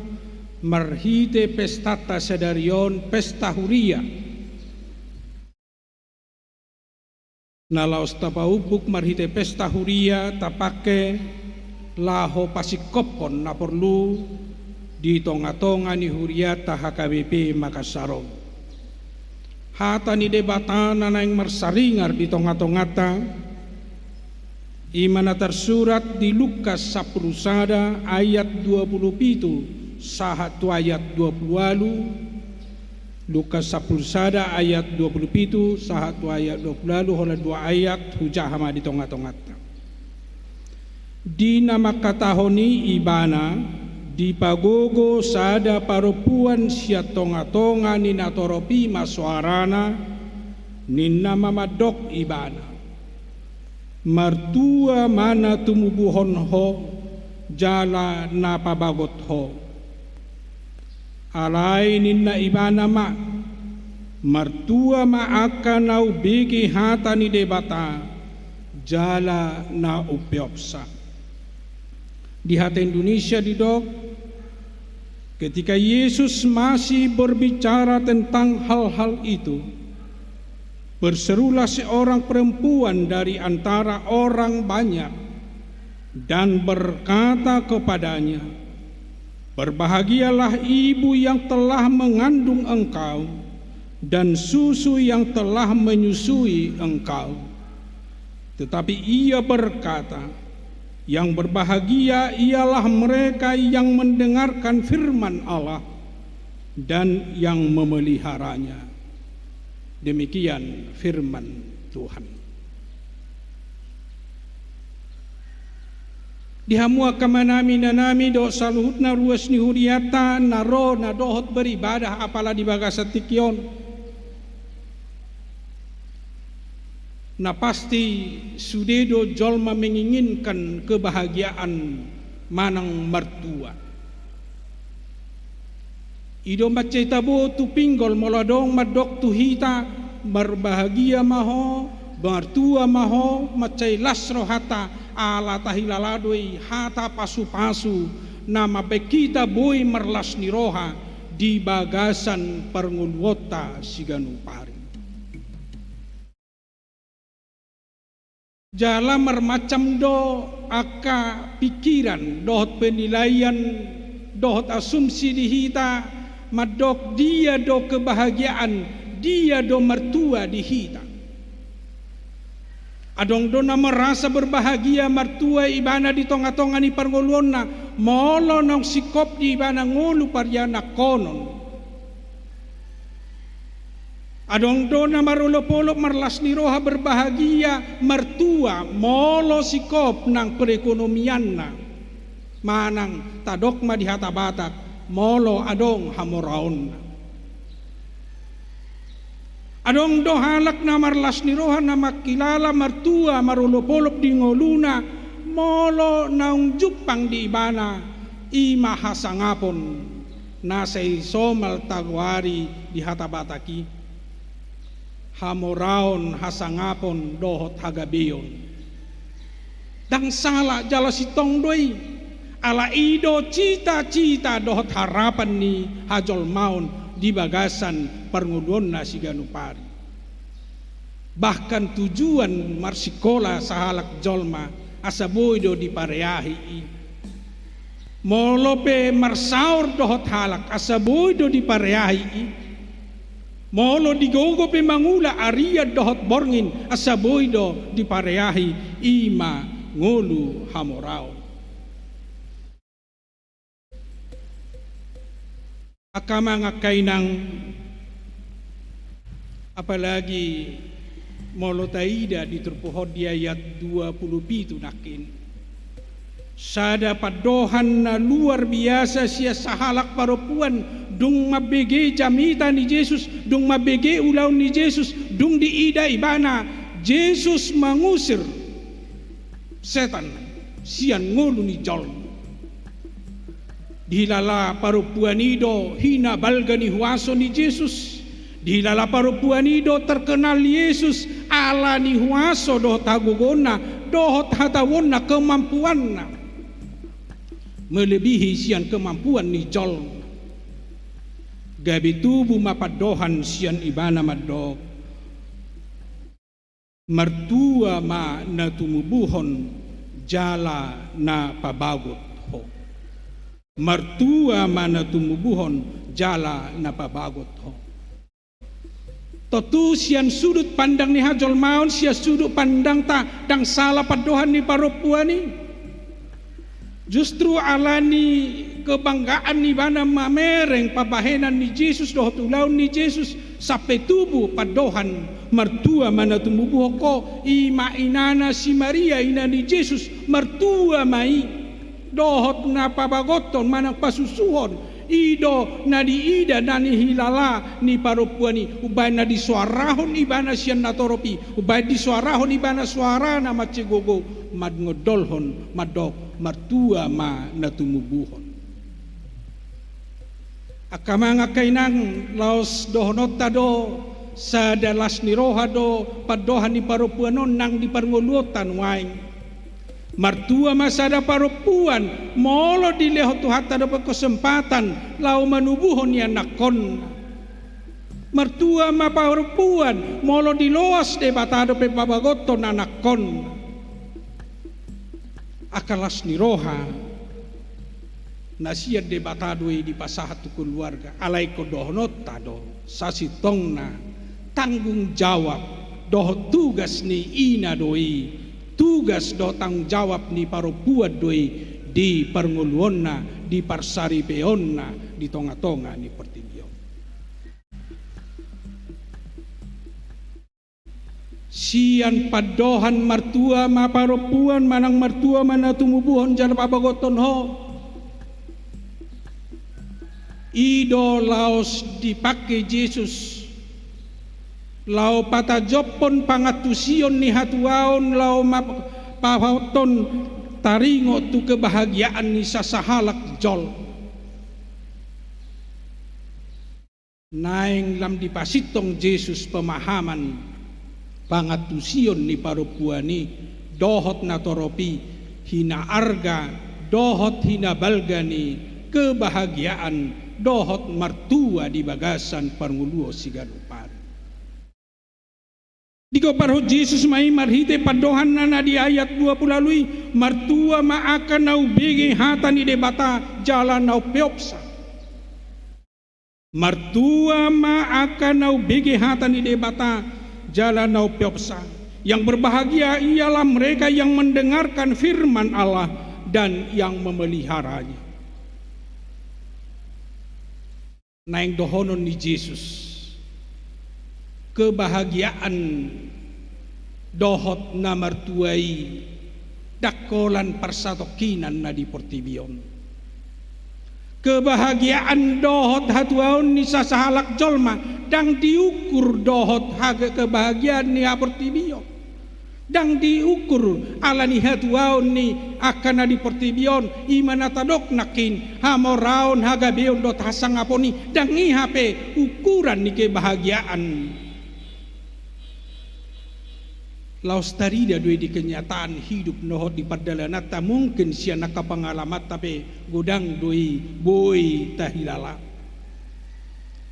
marhite pestanta sadari on, pesta huria. Na laos tapaumbuk marhite pesta huria tapangke laho pasingkophon na porlu di tongatonga ni hurianta H K B P Makassar on. Hata ni Debata na naeng marsaringar di tongatonganta, i ma na tarsurat di Lukas sampulu sada ayat dua pulu pitu sahat tu ayat dua pulu ualu, Lukas sampulu sada ayat dua pulu pitu sahat tu ayat dua pulu ualu, holan dua ayat, hujaha ma di tongatonganta. Di na mangkatahon i ibana, dipagogo sada parompuan sian tongatonga ni natorop i ma soarana, ninna ma mandok ibana: Martua ma na tumubuhon ho, jala na pabagot ho. Alai ninna ibana ma: Martua ma angka na umbege hata ni Debata, jala na umpeopsa. Di hata Indonesia didok, ketika Yesus masih berbicara tentang hal-hal itu, berserulah seorang perempuan dari antara orang banyak dan berkata kepadanya, "Berbahagialah ibu yang telah mengandung engkau dan susu yang telah menyusui engkau." Tetapi ia berkata, "Yang berbahagia ialah mereka yang mendengarkan firman Allah dan yang memeliharanya." Demikian firman Tuhan. Di hamu angka amanami, inanami dohot saluhutna ruas ni hurianta na ro na dohot beribadah apala di bagasan tingki on, na pasti sude do jolma menginginkan kebahagiaan manang martua. I do mansai tabo tu pinggol molo adong mandok tu hita, "Marbahagia ma ho, martua ma ho," mansai las rohanta, ala tahilala do i hata pasupasu na mambahen hita boi marlas ni roha di bagasan parngoluonta siganup ari. Jala marmacam do angka pingkiran dohot penilaian dohot asumsi di hita, mandok dia do kebahagiaan, dia do martua di hita. Adong do na merasa berbahagia martua ibana di tongatonga ni parngoluonna, molo naung singkop di ibana ngolu parianakhonon. Adong do na marolopolop marlas ni roha berbahagia martua molo singkop nang perekonomianna, manang tadok ma di hata Batak, molo adong hamoraonna. Adong do halak na marlas ni roha na mangkilala martua marolopolop di ngoluna, molo naung jumpang di ibana i ma hasangapon na sai somal tagoari di hata Batak i, hamoraon, hasangapon dohot hagabeon. Ndang sala jala sintong do i, ala i do cita-cita dohot harapan ni hajolmaon di bagasan parngoluonna siganup ari. Bahkan tujuan marsikola sahalak jolma asa boi do dipareahi i. Molo pe marsaor dohot halak asa boi do dipareahi i. Molo digogo pe mangula arian dohot borngin asa boi do dipareahi, i ma ngolu hamoraon. Angka amang, angka inang, apalagi molo taida di turpuk on di ayat dua pulu pitu nangkin, sada pandohan na luar biasa sian sahalak parompuan dung mambege jamita ni Jesus, dung mambege ulaon ni Jesus, dung diida ibana Jesus mangusir setan sian ngolu ni jolma. Dihilala parompuan i do hinabalga ni huaso ni Jesus. Dihilala parompuan i do terkenal Jesus ala ni huaso dohot hagogoonna dohot hatauonna, kemampuanna. Melebihi sian kemampuan ni jolma. Gabe tubu ma pandohan sian ibana mandok: Martua ma na tumubuhon jala na pabagot ho. Martua ma na tumubuhon jala na pabagot ho. Tontu sian sudut pandang ni hajolmaon, sian sudut pandangta, ndang sala pandohan ni parompuan i. Justru ala ni kebanggaan ni ibana mamereng pambahenan ni Jesus dohot ulaon ni Jesus, sampe tubu pandohan: Martua ma na tumubuhon ho. I ma inana si Maria, ina ni Jesus, martua ma i. Dohot na pabagothon manang pasusuhon, i do na diida, na nihilala ni parompuan i. Umbahen na disoarahon ibana sian natorop i, umbahen disoarahon ibana soarana mansai gogo, mangondolhon mandok: Martua ma na tumubuhon. Angka amang, angka inang, laos dohononta do, sada las ni roha do pandohan ni parompuan on nang di parngoluonta nuaeng. Martua ma sada parompuan molo dilehon Tuhanta dope kesempatan laho manubuhon ianakhonna. Martua ma parompuan molo diloas Debata dope pabagothon anakhonna. Angka las ni roha na sian Debata do i dipasahat tu keluarga. Alai ingkon dohononta do, sasintongna tanggung jawab dohot tugas ni ina do i, tugas dohot tanggung jawab ni parompuan do i di parngoluonna, di parsaripeonna, di tongatonga ni portibi on. Sian pandohan martua ma parompuan manang martua ma na tumubuhon jala pabagothon ho, i do laos dipangke Jesus laho patajophon pangantusion ni hatuaon, laho ma-, pahothon taringot tu kebahagiaan ni sasahalak jolma. Naeng lam dipasintong Jesus pemahaman pangantusion ni parompuan i dohot natorop i, hinaarga dohot hinabalga ni kebahagiaan dohot martua di bagasan parngoluon siganup ari. Digombarhon Jesus ma i marhite pandohanna na di ayat dua pulu ualu i: Martua ma angka na umbege hata ni Debata jala na umpeopsa. Martua ma angka na umbege hata ni Debata jala na umpeopsa. Yang berbahagia ialah mereka yang mendengarkan firman Allah dan yang memeliharanya. Naeng dohonon ni Jesus, kebahagiaan dohot na martua i ndang holan parsatongkinan na di portibi on. Kebahagiaan dohot hatuaon ni sasahalak jolma ndang diukur dohot hage-, kebahagiaan ni haportibion. Ndang diukur ala ni hatuaon ni angka na di portibi on, i ma na tadok nangkin, hamoraon, hagabeon dohot hasangapon i, ndang i hape ukuran ni kebahagiaan. Laos tarida do i di kenyataan hidup dohot di pardalananta, mungkin sian angka pengalamanta pe godang do i boi tahilala.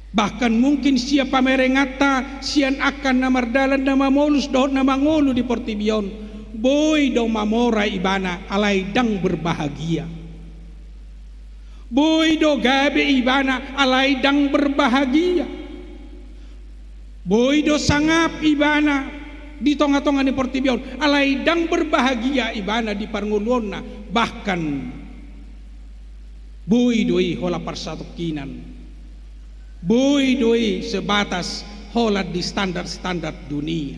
Bahkan mungkin sian pamerenganta, sian angka na mardalan na mamolus dohot na mangolu di portibi on, boi do mamora ibana alai ndang berbahagia. Boi do gabe ibana alai ndang berbahagia. Boi do sangap ibana di tongatonga ni portibi on, alai ndang berbahagia ibana di parngoluonna, bahkan boi do i holan parsatongkinan. Boi do i sebatas holan di standar-standar dunia.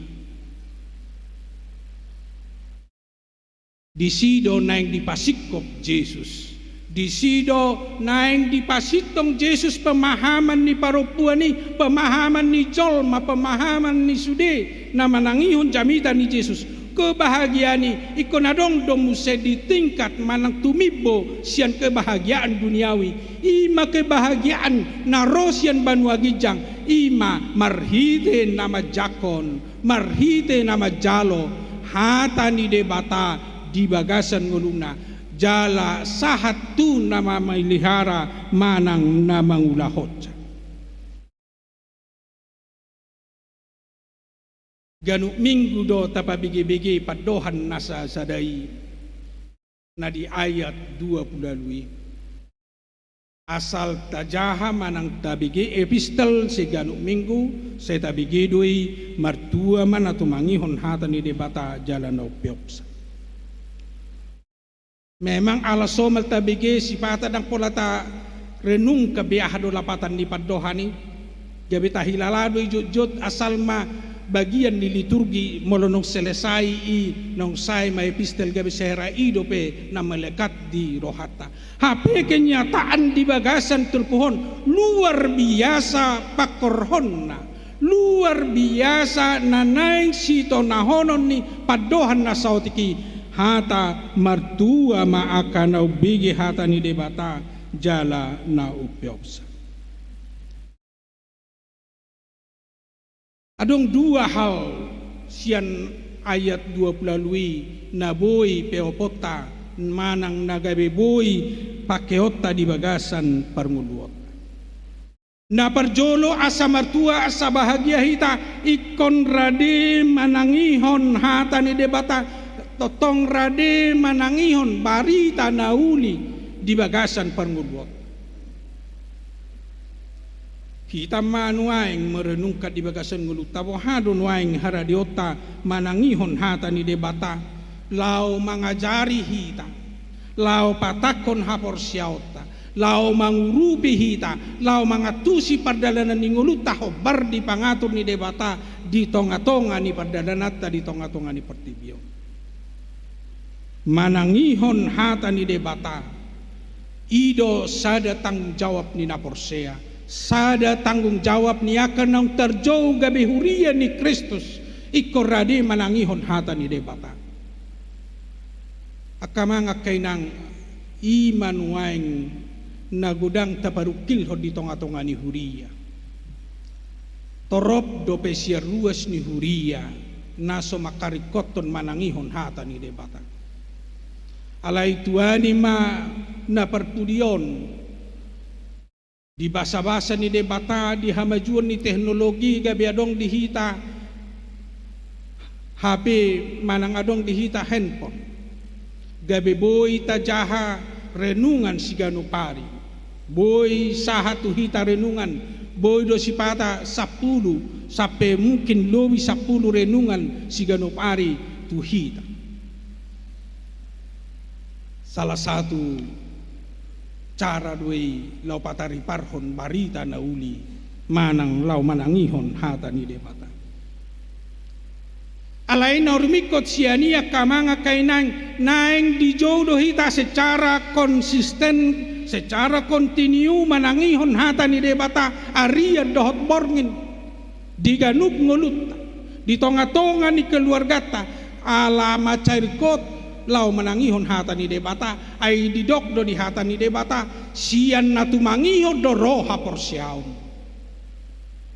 Disi do naeng dipasingkop Jesus Disi do naeng dipasintong Jesus pemahaman ni parompuan i, pemahaman ni jolma, pemahaman ni sude na manangihon jamita ni Jesus. Kebahagiaan i ingkon adong do muse di tingkat manang tumimbo sian kebahagiaan duniawi. I ma kebahagiaan na ro sian banua ginjang, i ma marhite na manjangkon, marhite na manjalo hata ni Debata di bagasan ngoluna, jala sahat tu na mamelihara manang na mangulahonsa. Ganup Minggu do tapabege-bege pandohan na sasada i, na di ayat dua pulu ualu i. Asal tajaha manang tabege epistel siganup Minggu, sai tabege do i martua ma na tumangihon hata ni Debata jala na umpeopsa. Memang ala somal tabege sipata ndang pola tarenungkan be aha do lapatan ni pandohan i. Gabe tahilala do i jotjot asal ma bagian ni liturgi molo naung selesai i, naung sae ma epistel gabe sahera i dope na melekat di rohanta. Hape kenyataan di bagasan turpuk on luar biasa pangkorhonna. Luar biasa na naeng sitonahonon ni pandohan na saotik i, hata martua ma angka na umbege hata ni Debata jala na umpeopsa. Adong dua hal sian ayat dua pulu ualu i na boi peoponta manang na gabe boi pakeonta di bagasan parngoluonta. Na parjolo asa martua asa bahagia hita ingkon rade manangihon hata ni Debata, tongtong rade manangihon barita na uli di bagasan parngoluon. Hita ma nuaeng merenungkan di bagasan ngolunta boha do nuaeng haradeonta manangihon hata ni Debata, laho mangajari hita, laho patangkon haporseaonta, laho mangurupi hita, laho mangantusi pardalanan ni ngolunta hombar di pangatur ni Debata di tongatonga ni pardalananta di tongatonga ni portibi on. Manangihon hata ni Debata i do sada tanggung jawab ni na porsea, sada tanggung jawab ni angka naung tarjou gabe huria ni Kristus, ingkon rade manangihon hata ni Debata. Angka amang angka inang, i ma nuaeng na godang taparungkilhon di tongatonga ni huria. Torop dope sian ruas ni huria na so mangkaringkothon manangihon hata ni Debata. Alai tuani ma na parpudi on, di basabasa ni Debata, di hamajuon ni teknologi gabe adong di hita H P manang adong di hita handphone. Gabe boi tajaha renungan siganup ari. Boi sahat tu hita renungan, boi do sipata sampulu sampe mungkin lobi sampulu renungan siganup ari tu hita. Salah satu cara do i laho patariparhon barita na uli manang laho manangihon hata ni Debata. Alai na rumingkot sian i angka amang angka inang, naeng dijou do hita secara konsisten, secara kontinu manangihon hata ni Debata arian dohot borngin. Di ganup ngolunta, di tongatonga ni keluarganta, ala mansai ringkot laho manangihon hata ni Debata, ai didok do di hata ni Debata, sian na tumangihon do ro haporseaon.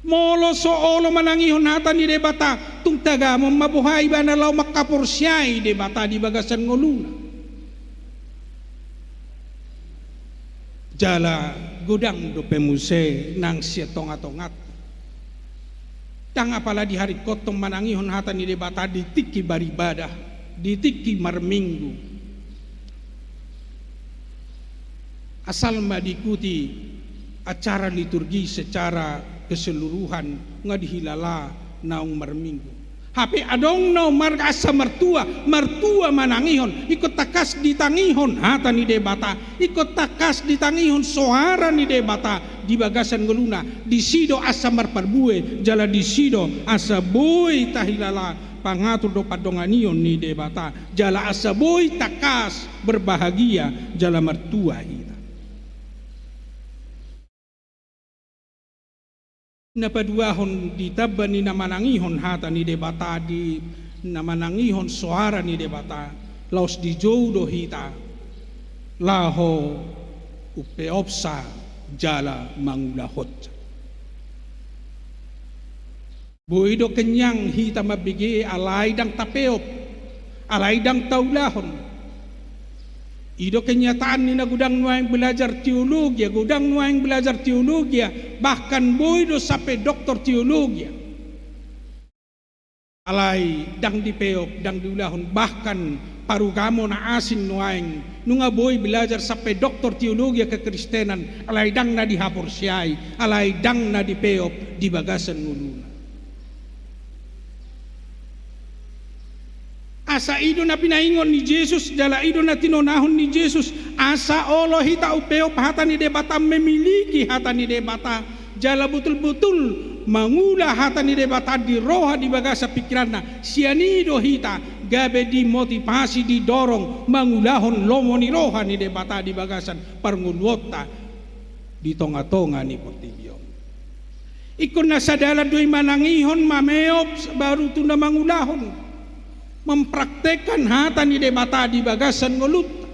Molo so olo manangihon hata ni Debata, tung tagamon ma boha ibana laho mangkaporseai Debata di bagasan ngoluna. Jala godang dope muse nang sian tongatonganta. Ndang apala diharingkothon manangihon hata ni Debata di tingki baribadah, di tingki marminggu. Asal ma diikuti acara liturgi secara keseluruhan, nga dihilala naung marminggu. Hape adong na ummarga asa martua, martua manangihon, ingkon tangkas ditangihon hata ni Debata, ingkon tangkas ditangihon soara ni Debata di bagasan ngoluna, disi do asa marparbue, jala disi do asa boi tahilala pangatur dohot pandonganion ni Debata, jala asa boi tangkas berbahagia, jala martua hita. Na paduahon, di tamba ni na manangihon hata ni Debata, di na manangihon soara ni Debata, laos dijou do hita laho umpeopsa jala mangulahonsa. Boi do kenyang hita mambege alai ndang tapeop, alai ndang taulahon. I do kenyataan ni na godang nuaeng belajar teologia, godang nuaeng belajar teologia, bahkan boi do sampe doktor teologia. Alai ndang dipeop, ndang diulahon, bahkan parugamo na asing nuaeng nunga boi belajar sampe doktor teologia kekristenan, alai ndang na dihaporseai, alai ndang na dipeop di bagasan ngoluna. Asa i do na pinaingot ni Jesus, jala i do na tinonahon ni Jesus, asa olo hita umpeop hata ni Debata, memiliki hata ni Debata, jala botul-botul mangula hata ni Debata di roha, di bagasan pingkiranna. Sian i do hita gabe dimotivasi, didorong mangulahon lomo ni roha ni Debata di bagasan parngoluonta di tonga-tonga ni portibi on. Ingkon na sadalan do i manangihon, mameop, baru tu na mangulahon, mempraktekkan hata ni Debata di bagasan ngolunta.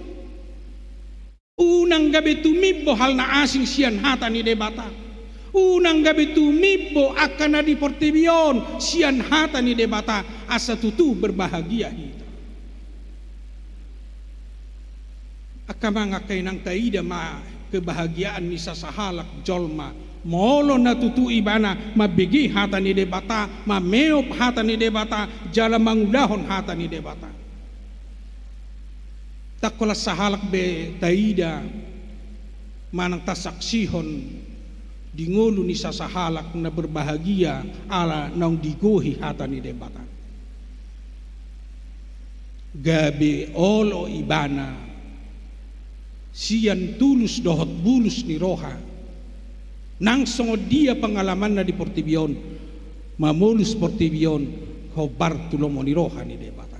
Unang gabe tumimbo hal na asing sian hata ni Debata. Unang gabe tumimbo angka na di portibi on sian hata ni Debata, asa tutu berbahagia hita. Angka amang, angka inang, taida ma kebahagiaan ni sasahalak jolma molo na tutu ibana mambege hata ni Debata, mameop hata ni Debata, jala mangulahon hata ni Debata. Ndang holan sahalak be taida manang tasaksihon di ngolu ni sasahalak na berbahagia ala naung digohi hata ni Debata. Gabe olo ibana sian tulus dohot bulus ni roha, nang songon dia pengalamanna di portibi on, mamolus portibi on hombar tu lomo ni roha ni Debata.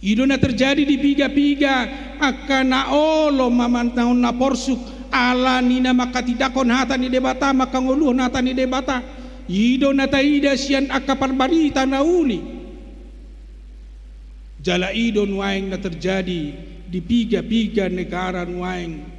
I do na terjadi di piga-piga angka na olo mamantahon na porsuk ala ni na mangkatindangkon hata ni Debata, mangkangoluhon hata ni Debata. I do na taida sian angka parbarita na uli. Jala i do nuaeng na terjadi di piga-piga negara nuaeng.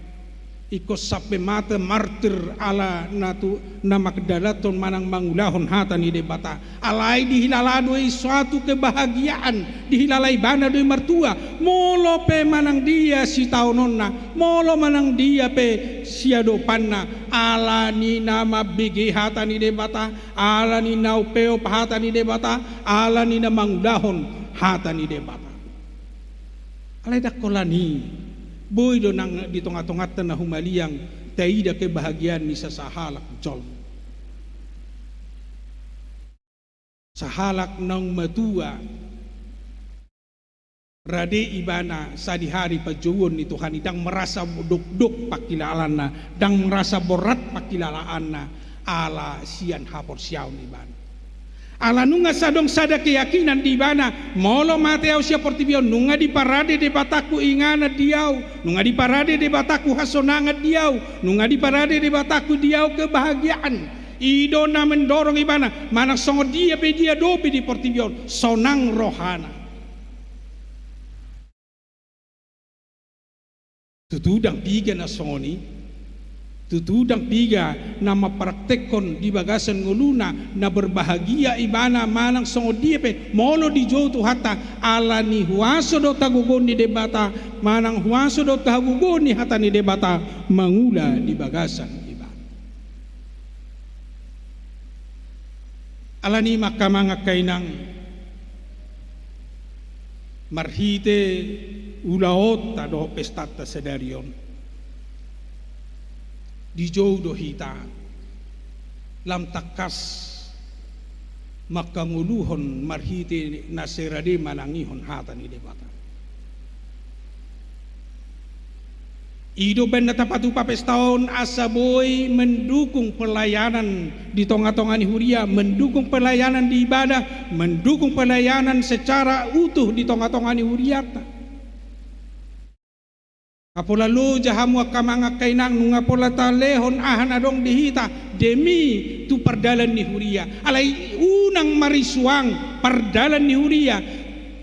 Ingkon sampe mate martir ala na tu, na mangdalanhon manang mangulahon hata ni Debata. Alai dihilala do i suatu kebahagiaan, dihilala ibana do i martua. Molo pe manang dia sitaononna, molo manang dia pe siadopanna, ala ni na mambege hata ni Debata, ala ni na umpeop hata ni Debata, ala ni na mangulahon hata ni Debata. Alai ndang holan i, boi do nang di tonga-tonganta na humaliang taida kebahagiaan ni sasahalak jolma. Sahalak naung matua, rade ibana sadihari panjouon ni Tuhan i, ndang merasa dokdok pangkilalaanna, ndang merasa borat pangkilalaanna, ala sian haporseaon ibana. Ala nunga adong sada keyakinan di ibana, molo mate ahu sian portibi on, nunga diparade Debatangku inganan di ahu, nunga diparade Debatangku hasonangan di ahu, nunga diparade Debatangku di ahu kebahagiaan. I do na mendorong ibana, manang songon dia pe dia dope di portibi on, sonang rohana. Tutu ndang piga na songon i, tutu ndang piga na mampraktekhon di bagasan ngoluna na berbahagia ibana manang songon dia pe molo dijou Tuhanta, ala ni huaso dohot hagogoon ni Debata, manang huaso dohot hagogoon ni hata ni Debata mangula di bagasan ibana. Ala ni i ma angka amang, angka inang, marhite ulaonta dohot pestanta sadari on, dijou do hita lam tangkas mangkangoluhon marhite na sai rade manangihon hata ni Debata. I do umbahen na tapatupa pesta on asa boi mendukung pelayanan di tonga-tonga ni huria, mendukung pelayanan di ibadah, mendukung pelayanan secara utuh di tonga-tonga ni hurianta. Nga pola loja hamu angka amang angka inang, nunga pola talehon aha na adong di hita demi tu pardalan ni huria. Alai unang marisuang pardalan ni huria.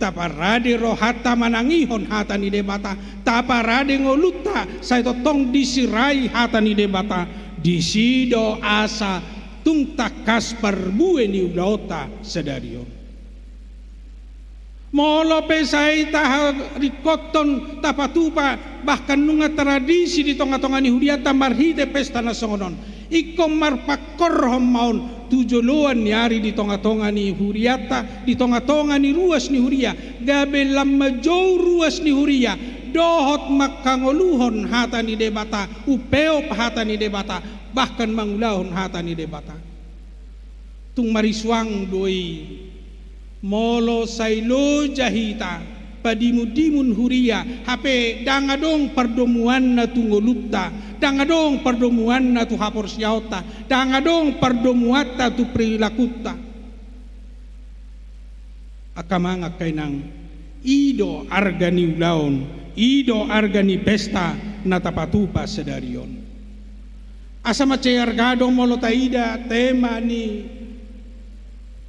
Taparade rohanta manangihon hata ni Debata, taparade ngolunta sai tongtong disirai hata ni Debata. Disi do asa tung tangkas parbue ni ulaonta sadari on. Molo pe sai taharingkothon, tapatupa, bahkan nunga tradisi di tongatonga ni hurianta marhite pesta na songon on, ingkon marpangkorhon ma on tu joloan ni ari di tongatonga ni hurianta, di tongatonga ni ruas ni huria, gabe lam manjou ruas ni huria dohot mangkangoluhon hata ni Debata, umpeop hata ni Debata, bahkan mangulahon hata ni Debata. Tung marisuang do i molo sai loja hita padimundimun huria, hape ndang adong pardomuanna tu ngolunta, ndang adong pardomuanna tu haporseaonta, ndang adong pardomuanta tu perilakunta. Angka amang angka inang, i do arga ni ulaon, i do arga ni pesta na tapatupa sadari on. Asa mansai arga do molo taida tema ni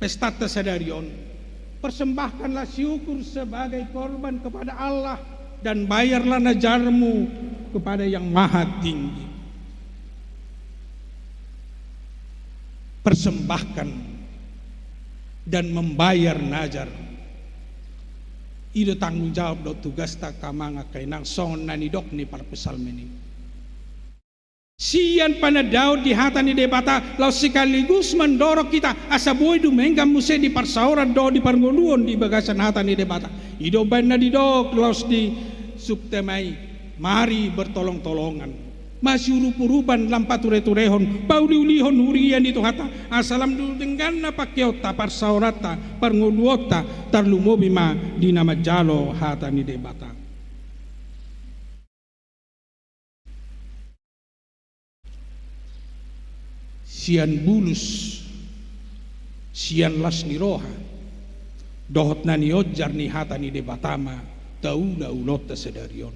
pestanta sadari on. Persembahkanlah syukur sebagai korban kepada Allah dan bayarlah nazarmu kepada Yang Maha Tinggi. Persembahkan dan membayar nazar. I do tanggung jawab dohot tugasta angka amang angka inang, songon na nidok ni parpsalmen i. Sian panandaon di hata ni Debata, laos sekaligus mandorong hita asa boi dumenggan muse di parsaoran dohot di parngoluon di bagasan hata ni Debata. I do umbahen na didok laos di subtema i, mari bertolong-tolongan. Masiurup-urupan lam patureturehon, pauliulihon huria ni Tuhanta, asa lam dumengganna pangkeonta, parsaoranta, parngoluonta, tarlumobi ma di na manjalo hata ni Debata. Sian bulus, sian las ni roha, dohot na nionjar ni hata ni Debata ma taula ulaonta sadari on.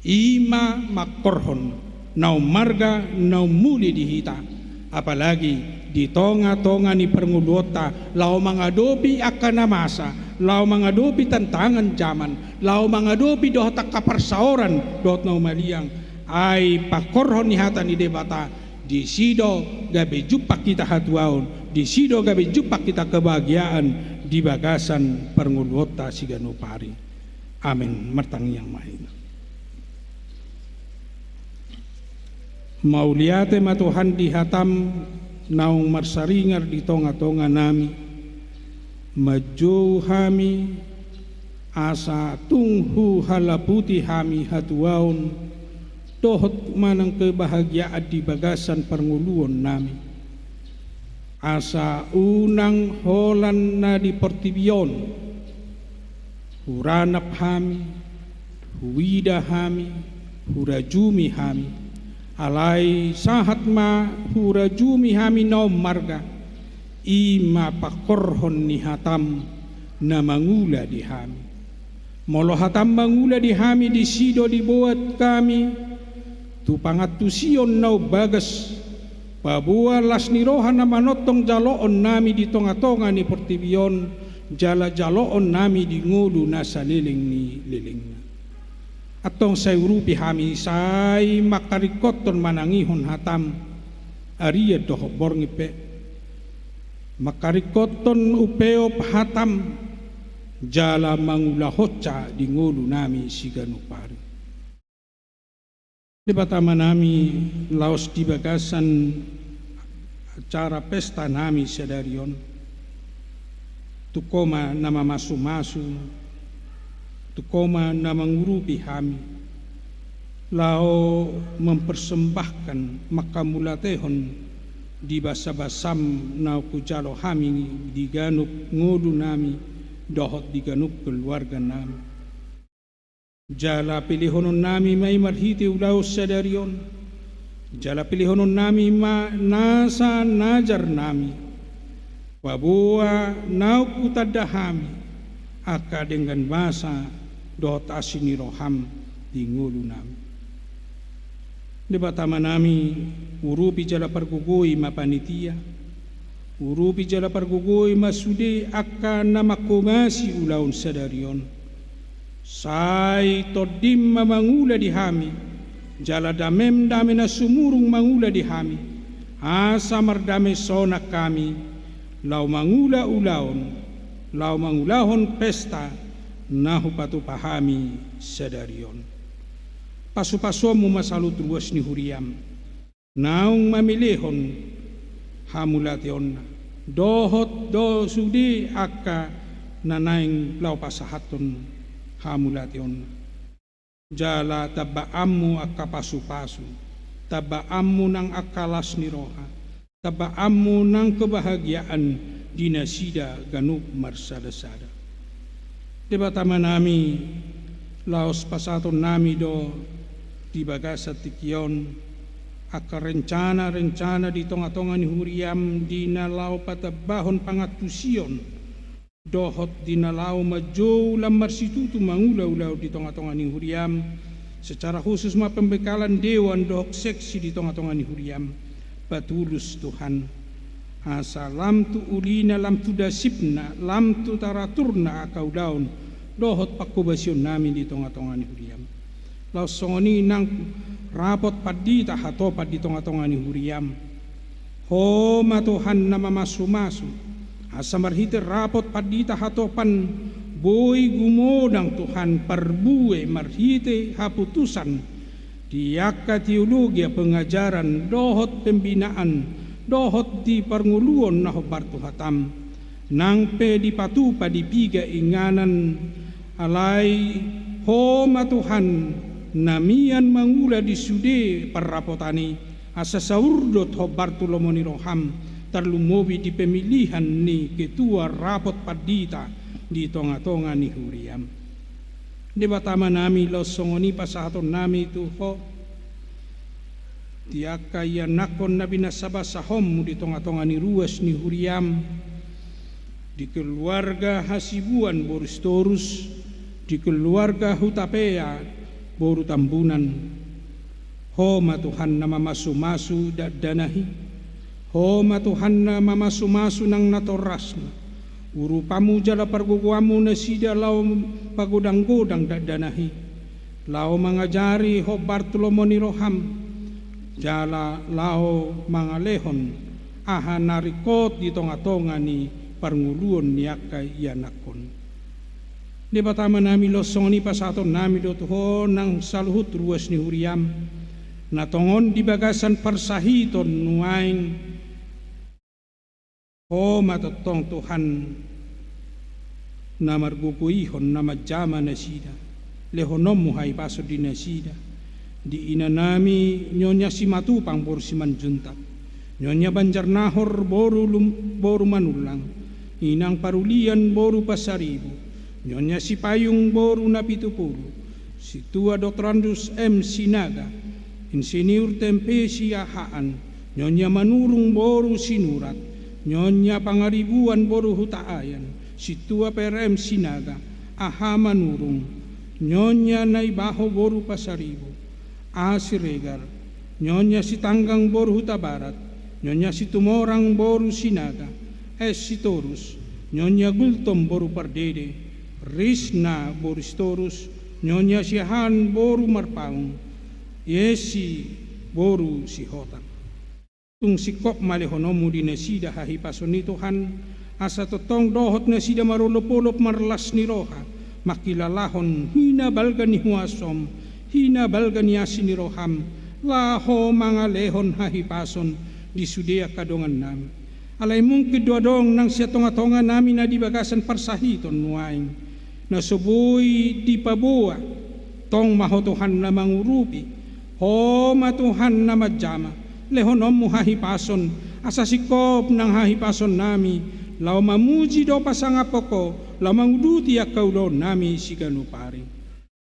I ma mangkorhon na ummarga, na ummuli di hita, apalagi di tongatonga ni parngoluonta, laho mangadopi angka na masa, laho mangadopi tantangan jaman, laho mangadopi dohot angka parsaoran dohot na humaliang. Ai pangkorhon ni hata ni Debata, disi do gabe jumpang hita hatuaon, disi do gabe jumpang hita kebahagiaan di bagasan parngoluonta siganup ari. Amen. Martangiang ma hita. Mauliate ma Tuhan di hataM naung marsaringar di tongatonganami. Manjou hami asa tung huhalaputi hami hatuaon dohot manang kebahagiaan di bagasan parngoluonnami. Asa unang holan na di portibi on huranap hami, huida hami, hurajumi hami. Alai sahat ma hurajumi hami na ummarga, i ma pangkorhon ni hataM na mangula di hami. Molo hataM mangula di hami, disi do diboan hami tu pangantusion na umbagas, paboa las ni roha na manongtong jaloonnami di tongatonga ni portibi on, jala jaloonnami di ngolu na saleleng ni lelengna. Antong sai urupi hami sai mangkaringkothon manangihon hataM, arian dohot borngin pe. Mangkaringkothon umpeop hataM, jala mangulahonsa di ngolunami siganup ari. Debata Amanami, laos di bagasan acara pestanami sadari on, tung Ho ma na mamasumasu, tung Ho ma na mangurupi hami, laho mempersembahkan, manghamauliatehon di basabasaM naung hujalo hami di ganup ngolunami dohot di ganup keluarganami. Jala pelehononnami ma i marhite ulaon sadari on. Jala pelehononnami ma nasa najarnami. Paboa naung hutanda hami angka denggan basa dohot asi ni rohaM. di ngolunami. Debata Amanami, urupi jala pargogoi ma panitia, urupi jala pargogoi ma sude angka na manghobasi ulaon sadari on. Sai Tondim ma mangula di hami, jala Damem dame na sumurung mangula di hami, asa mardame sonang hami, laho mangula ulaon, laho mangulahon pesta na hupatupa hami sadari on. Pasupasuonmu ma saluhut ruas ni huriam, naung mamelehon hamauliateonna, dohot do sude angka na naeng laho pasahathon hamauliateonna. Jala tambaanmu angka pasupasu, tambaanmu nang angka las ni roha, tambaanmu nang kebahagiaan di nasida ganup marsadasada. Debata Amanami, laos pasahatonnami do di bagasan tingki on angka rencana-rencana di tonga-tonga ni huriam di na laho patambahon pangantusion, dohot di na laho manjou lam marsitutu mangula ulaon di tonga-tonga ni huriam, secara khusus ma pembekalan dewan dohot seksi di tonga-tonga ni huriam. Patulus Tuhan, asa lam tu ulina, lam tu dasipna, lam tu taraturna angka ulaon dohot panghobasionnami di tonga-tonga ni huriam. Laos songon i nang rapot pandita hatopan di tonga-tonga ni huriam. Ho ma Tuhan na mamasu-masu, asa marhite rapot pandita hatopan boi gumodang Tuhan parbue marhite haputusan di angka teologia, pengajaran dohot pembinaan dohot di parngoluon na hombar tu hatam. Nang pe dipatupa di piga inganan, alai Ho ma Tuhan na mian mangula di sude parrapotan i, asa saurdot hombar tu lomo ni roham, tarlumobi di pemilihan ni ketua rapot pandita di tonga-tonga ni huriam. Debata Amanami, laos songon i pasahatonnami tu Ho di angka ianakhon na binasabasahonmu di tonga-tonga ni ruas ni huriam, di keluarga Hasibuan boru Sitorus, di keluarga Hutapea boru Tambunan. Ho ma Tuhan na mamasu-masu dakdanak i. Ho ma Tuhan na mamasu-masu nang natorasna. Urupanmu jala pargogoanmu nasida laho pagodang-godang dakdanak i, laho mangajari hombar tu lomo ni roham, jala laho mangalehon aha na ringkot di tonga-tonga ni parngoluon ni angka ianakhon. Debata Amanami, laos songon i pasahatonnami do tu Ho nang saluhut ruas ni huriam, na tongon di bagasan parsahiton nuaeng. Ho ma tongtong Tuhan na margogoihon, na manjama nasida, lehononmu hahipason di nasida, di inanami Nyonya Simatupang boru Simanjuntak, Nyonya Banjarnahor boru Lum-, boru Manullang, Inang Parulian boru Pasaribu, Nyonya Sipayung boru Napitupulu, Sintua Doktorandus M Sinaga, Insinyur Tempe Siahaan, Nyonya Manurung boru Sinurat, Nyonya Pangaribuan boru Hutaayan, Sintua P R M Sinaga, Aha Manurung, Nyonya Naibaho boru Pasaribu, A Siregar, Nyonya Sitanggang boru Hutabarat, Nyonya Situmorang boru Sinaga, S Sitorus, Nyonya Gultom boru Pardede, Risna boru Sitorus, Nyonya Siahaan boru Marpaung, Yesi boru Sihotang. Tung singkop ma lehononmu di nasida hahipason i Tuhan, asa tongtong dohot nasida marolopolop marlas ni roha, mangkilalahon hinabalga ni huasom, hinabalga ni asi ni roham, laho mangalehon hahipason di sude angka dongannami. Alai mungkin do adong nang sian tongatonganami na di bagasan parsahiton nuaeng, na so boi dipaboa. Tong ma Ho Tuhan na mangurupi, Ho ma Tuhan na manjama, lehononmu hahipason, asa singkop nang hahipasonnami, laho mamuji dohot pasangaphon Ho, laho manguduti angka ulaonnami siganup ari.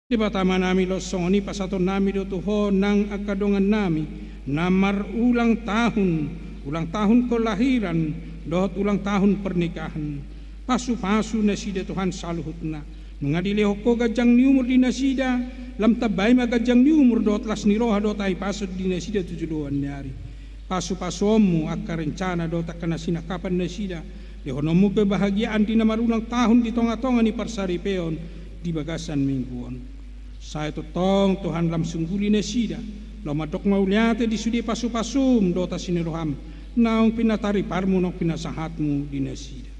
Debata Amanami, laos songon i pasahatonnami do tu Ho nang angka dongannami na marulang tahun, ulang tahun kelahiran dohot ulang tahun pernikahan. Pasupasu nasida Tuhan saluhutna, Nga dilehon Ho ganjang ni umur di nasida, lam tambai ma ganjang ni umur dohot las ni roha dohot hahipason di nasida tu joloan ni ari. Pasu-pasuonmu angka rencana dohot angka na sinangkapan nasida, lehononmu kebahagiaan di na marulang tahun di tonga-tonga ni parsaripeon di bagasan minggu on. Sai tongtong Tuhan lam sungguli nasida, laho mandok mauliate di sude pasu-pasum dohot asi ni roham, naung pinatariparmu naung pinasahatmu di nasida.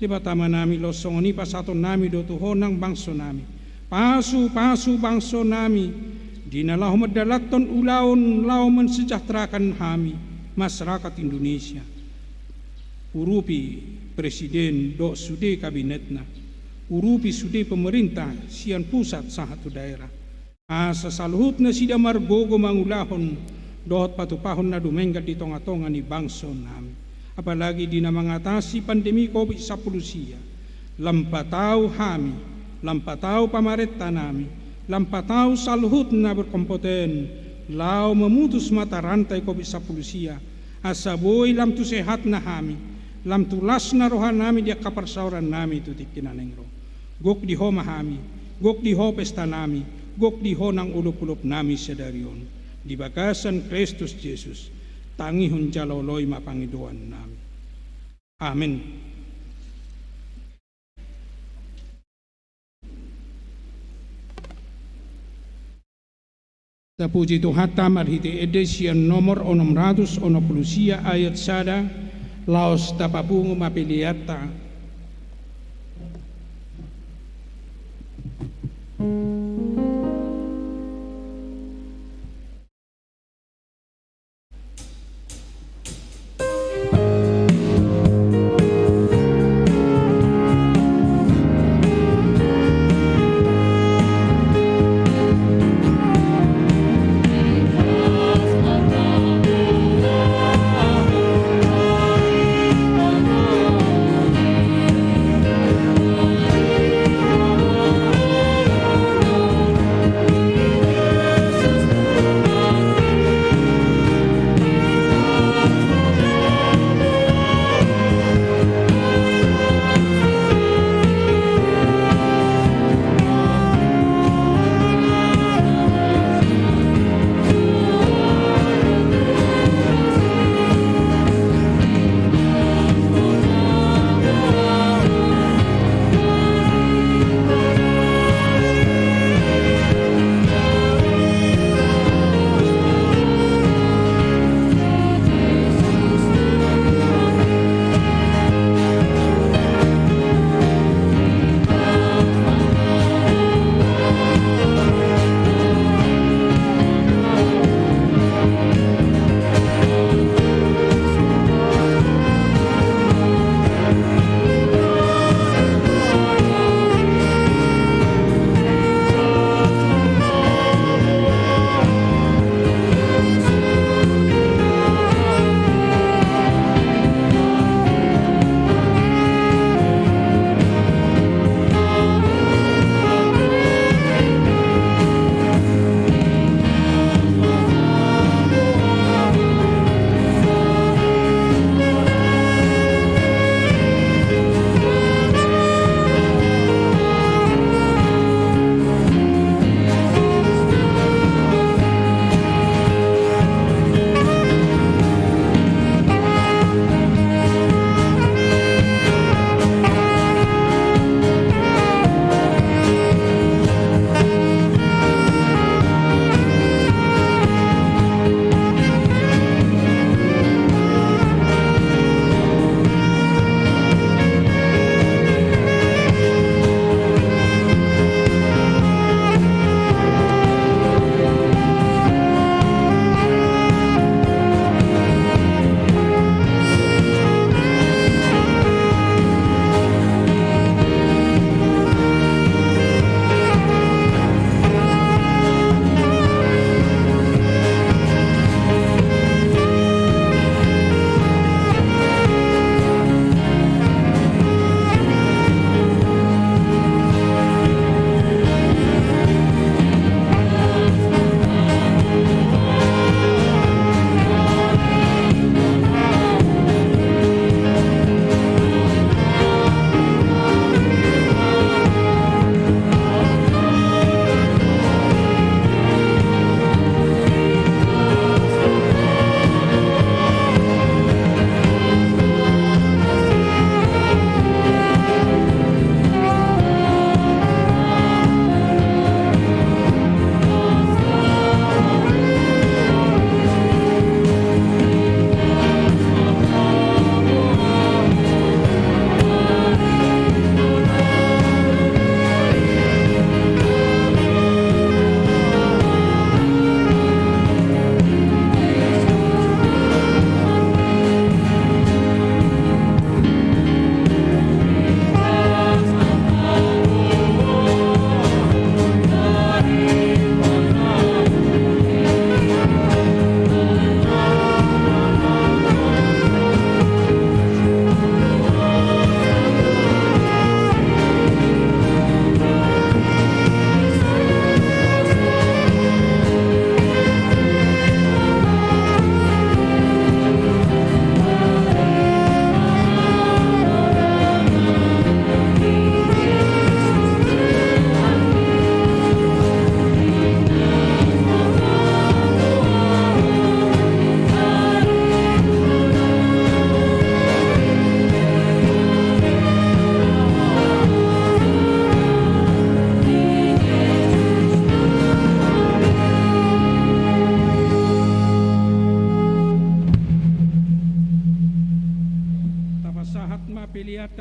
Debata Amanami, laos songon i pasahatonnami do tu Ho nang bangsonami, pasu-pasu bangsonami, di na laho mandalanhon ulaon laho mansejahterakan hami, masyarakat Indonesia. Urupi presiden dohot sude kabinetna, urupi sude pemerintah sian pusat sahat tu daerah. Asa saluhut nasida margogo mangulahon dohot patupahon na dumenggan di tonga-tonga ni bangsonami. Apalagi di na mangatasi pandemi covid sampulu sia. Lam patau hami, lam patau pamarentanami, lam patau saluhut na berkompetensi, laho memutus mata rantai covid sampulu sia, asa boi lam tu sehatna hami, lam tu lasna rohanami di angka parsaorannami tu tingki na naeng ro. Gok di Ho ma hami, gok di Ho pestanami, gok di Ho nang olop-olopnami sadari on. Di bagasan Kristus Jesus, tangihon jala oloi ma pangidoannami. Amen. Tapuji Tuhanta marhite ende sian nomor onom ratus onom pulu sia ayat sada, laos tapapungu ma peleanta.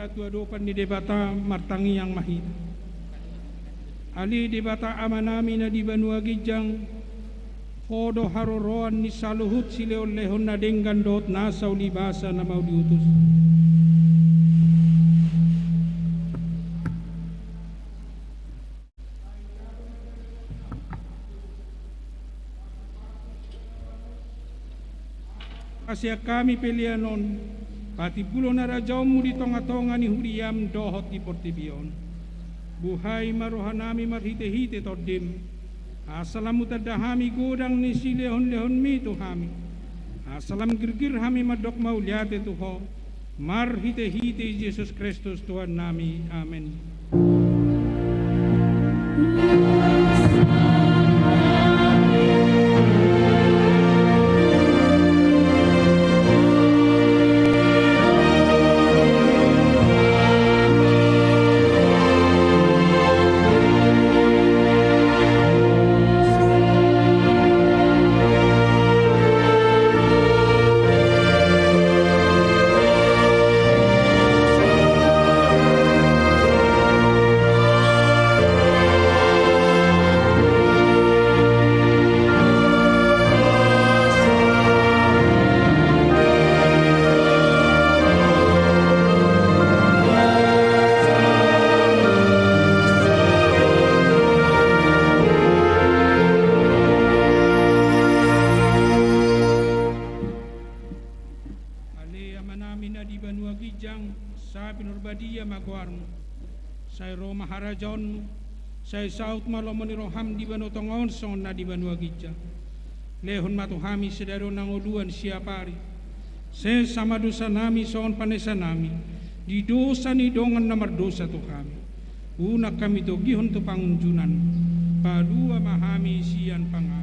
Tu adopan ni Debata martangiang ma hita. Ale Debata Amanami na di banua ginjang, Ho do haroroan ni saluhut silehonlehon na denggan dohot nasa ulibasa na mau diutus. Pasean hami pelean on, patimbulhon harajaonmu di tongatonga ni huriam dohot di portibi on. Buhai ma rohanami marhitehite Tondim, asa lam hutanda hami godang ni silehonlehonmi tu hami, asa lam girgir hami mandok mauliate tu Ho, marhitehite Jesus Kristus Tuhannami. Amen. Ale Amanami na di banua ginjang, sai pinarbadia ma goarmu. Sai ro ma harajaonmu. Sai saut ma lomo ni roham di banua tonga on songon na di banua ginjang. Lehon ma tu hami sadari on hangoluan siapari. Sesa ma dosanami songon panesanami di dosa ni dongan na mardosa tu hami. Unang hami togihon tu pangunjunan, palua ma hami sian pangago.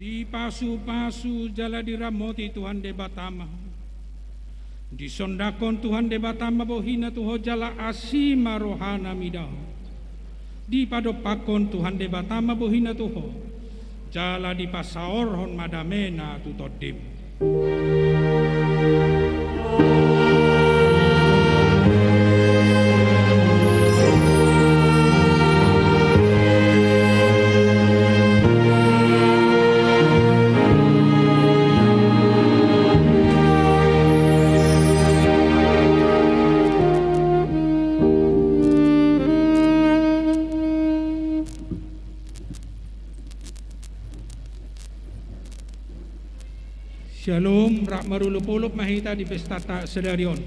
Dipasupasu jala diramoti Tuhan Debata ma ho. Disondangkon Tuhan Debata ma bohina tu ho jala asi ma rohana mida ho. Dipadompakkon Tuhan Debata ma bohina tu ho, jala dipasaorhon ma damena tu tondim. Syalom, rap marolopolop ma hita di pestanta sadari on.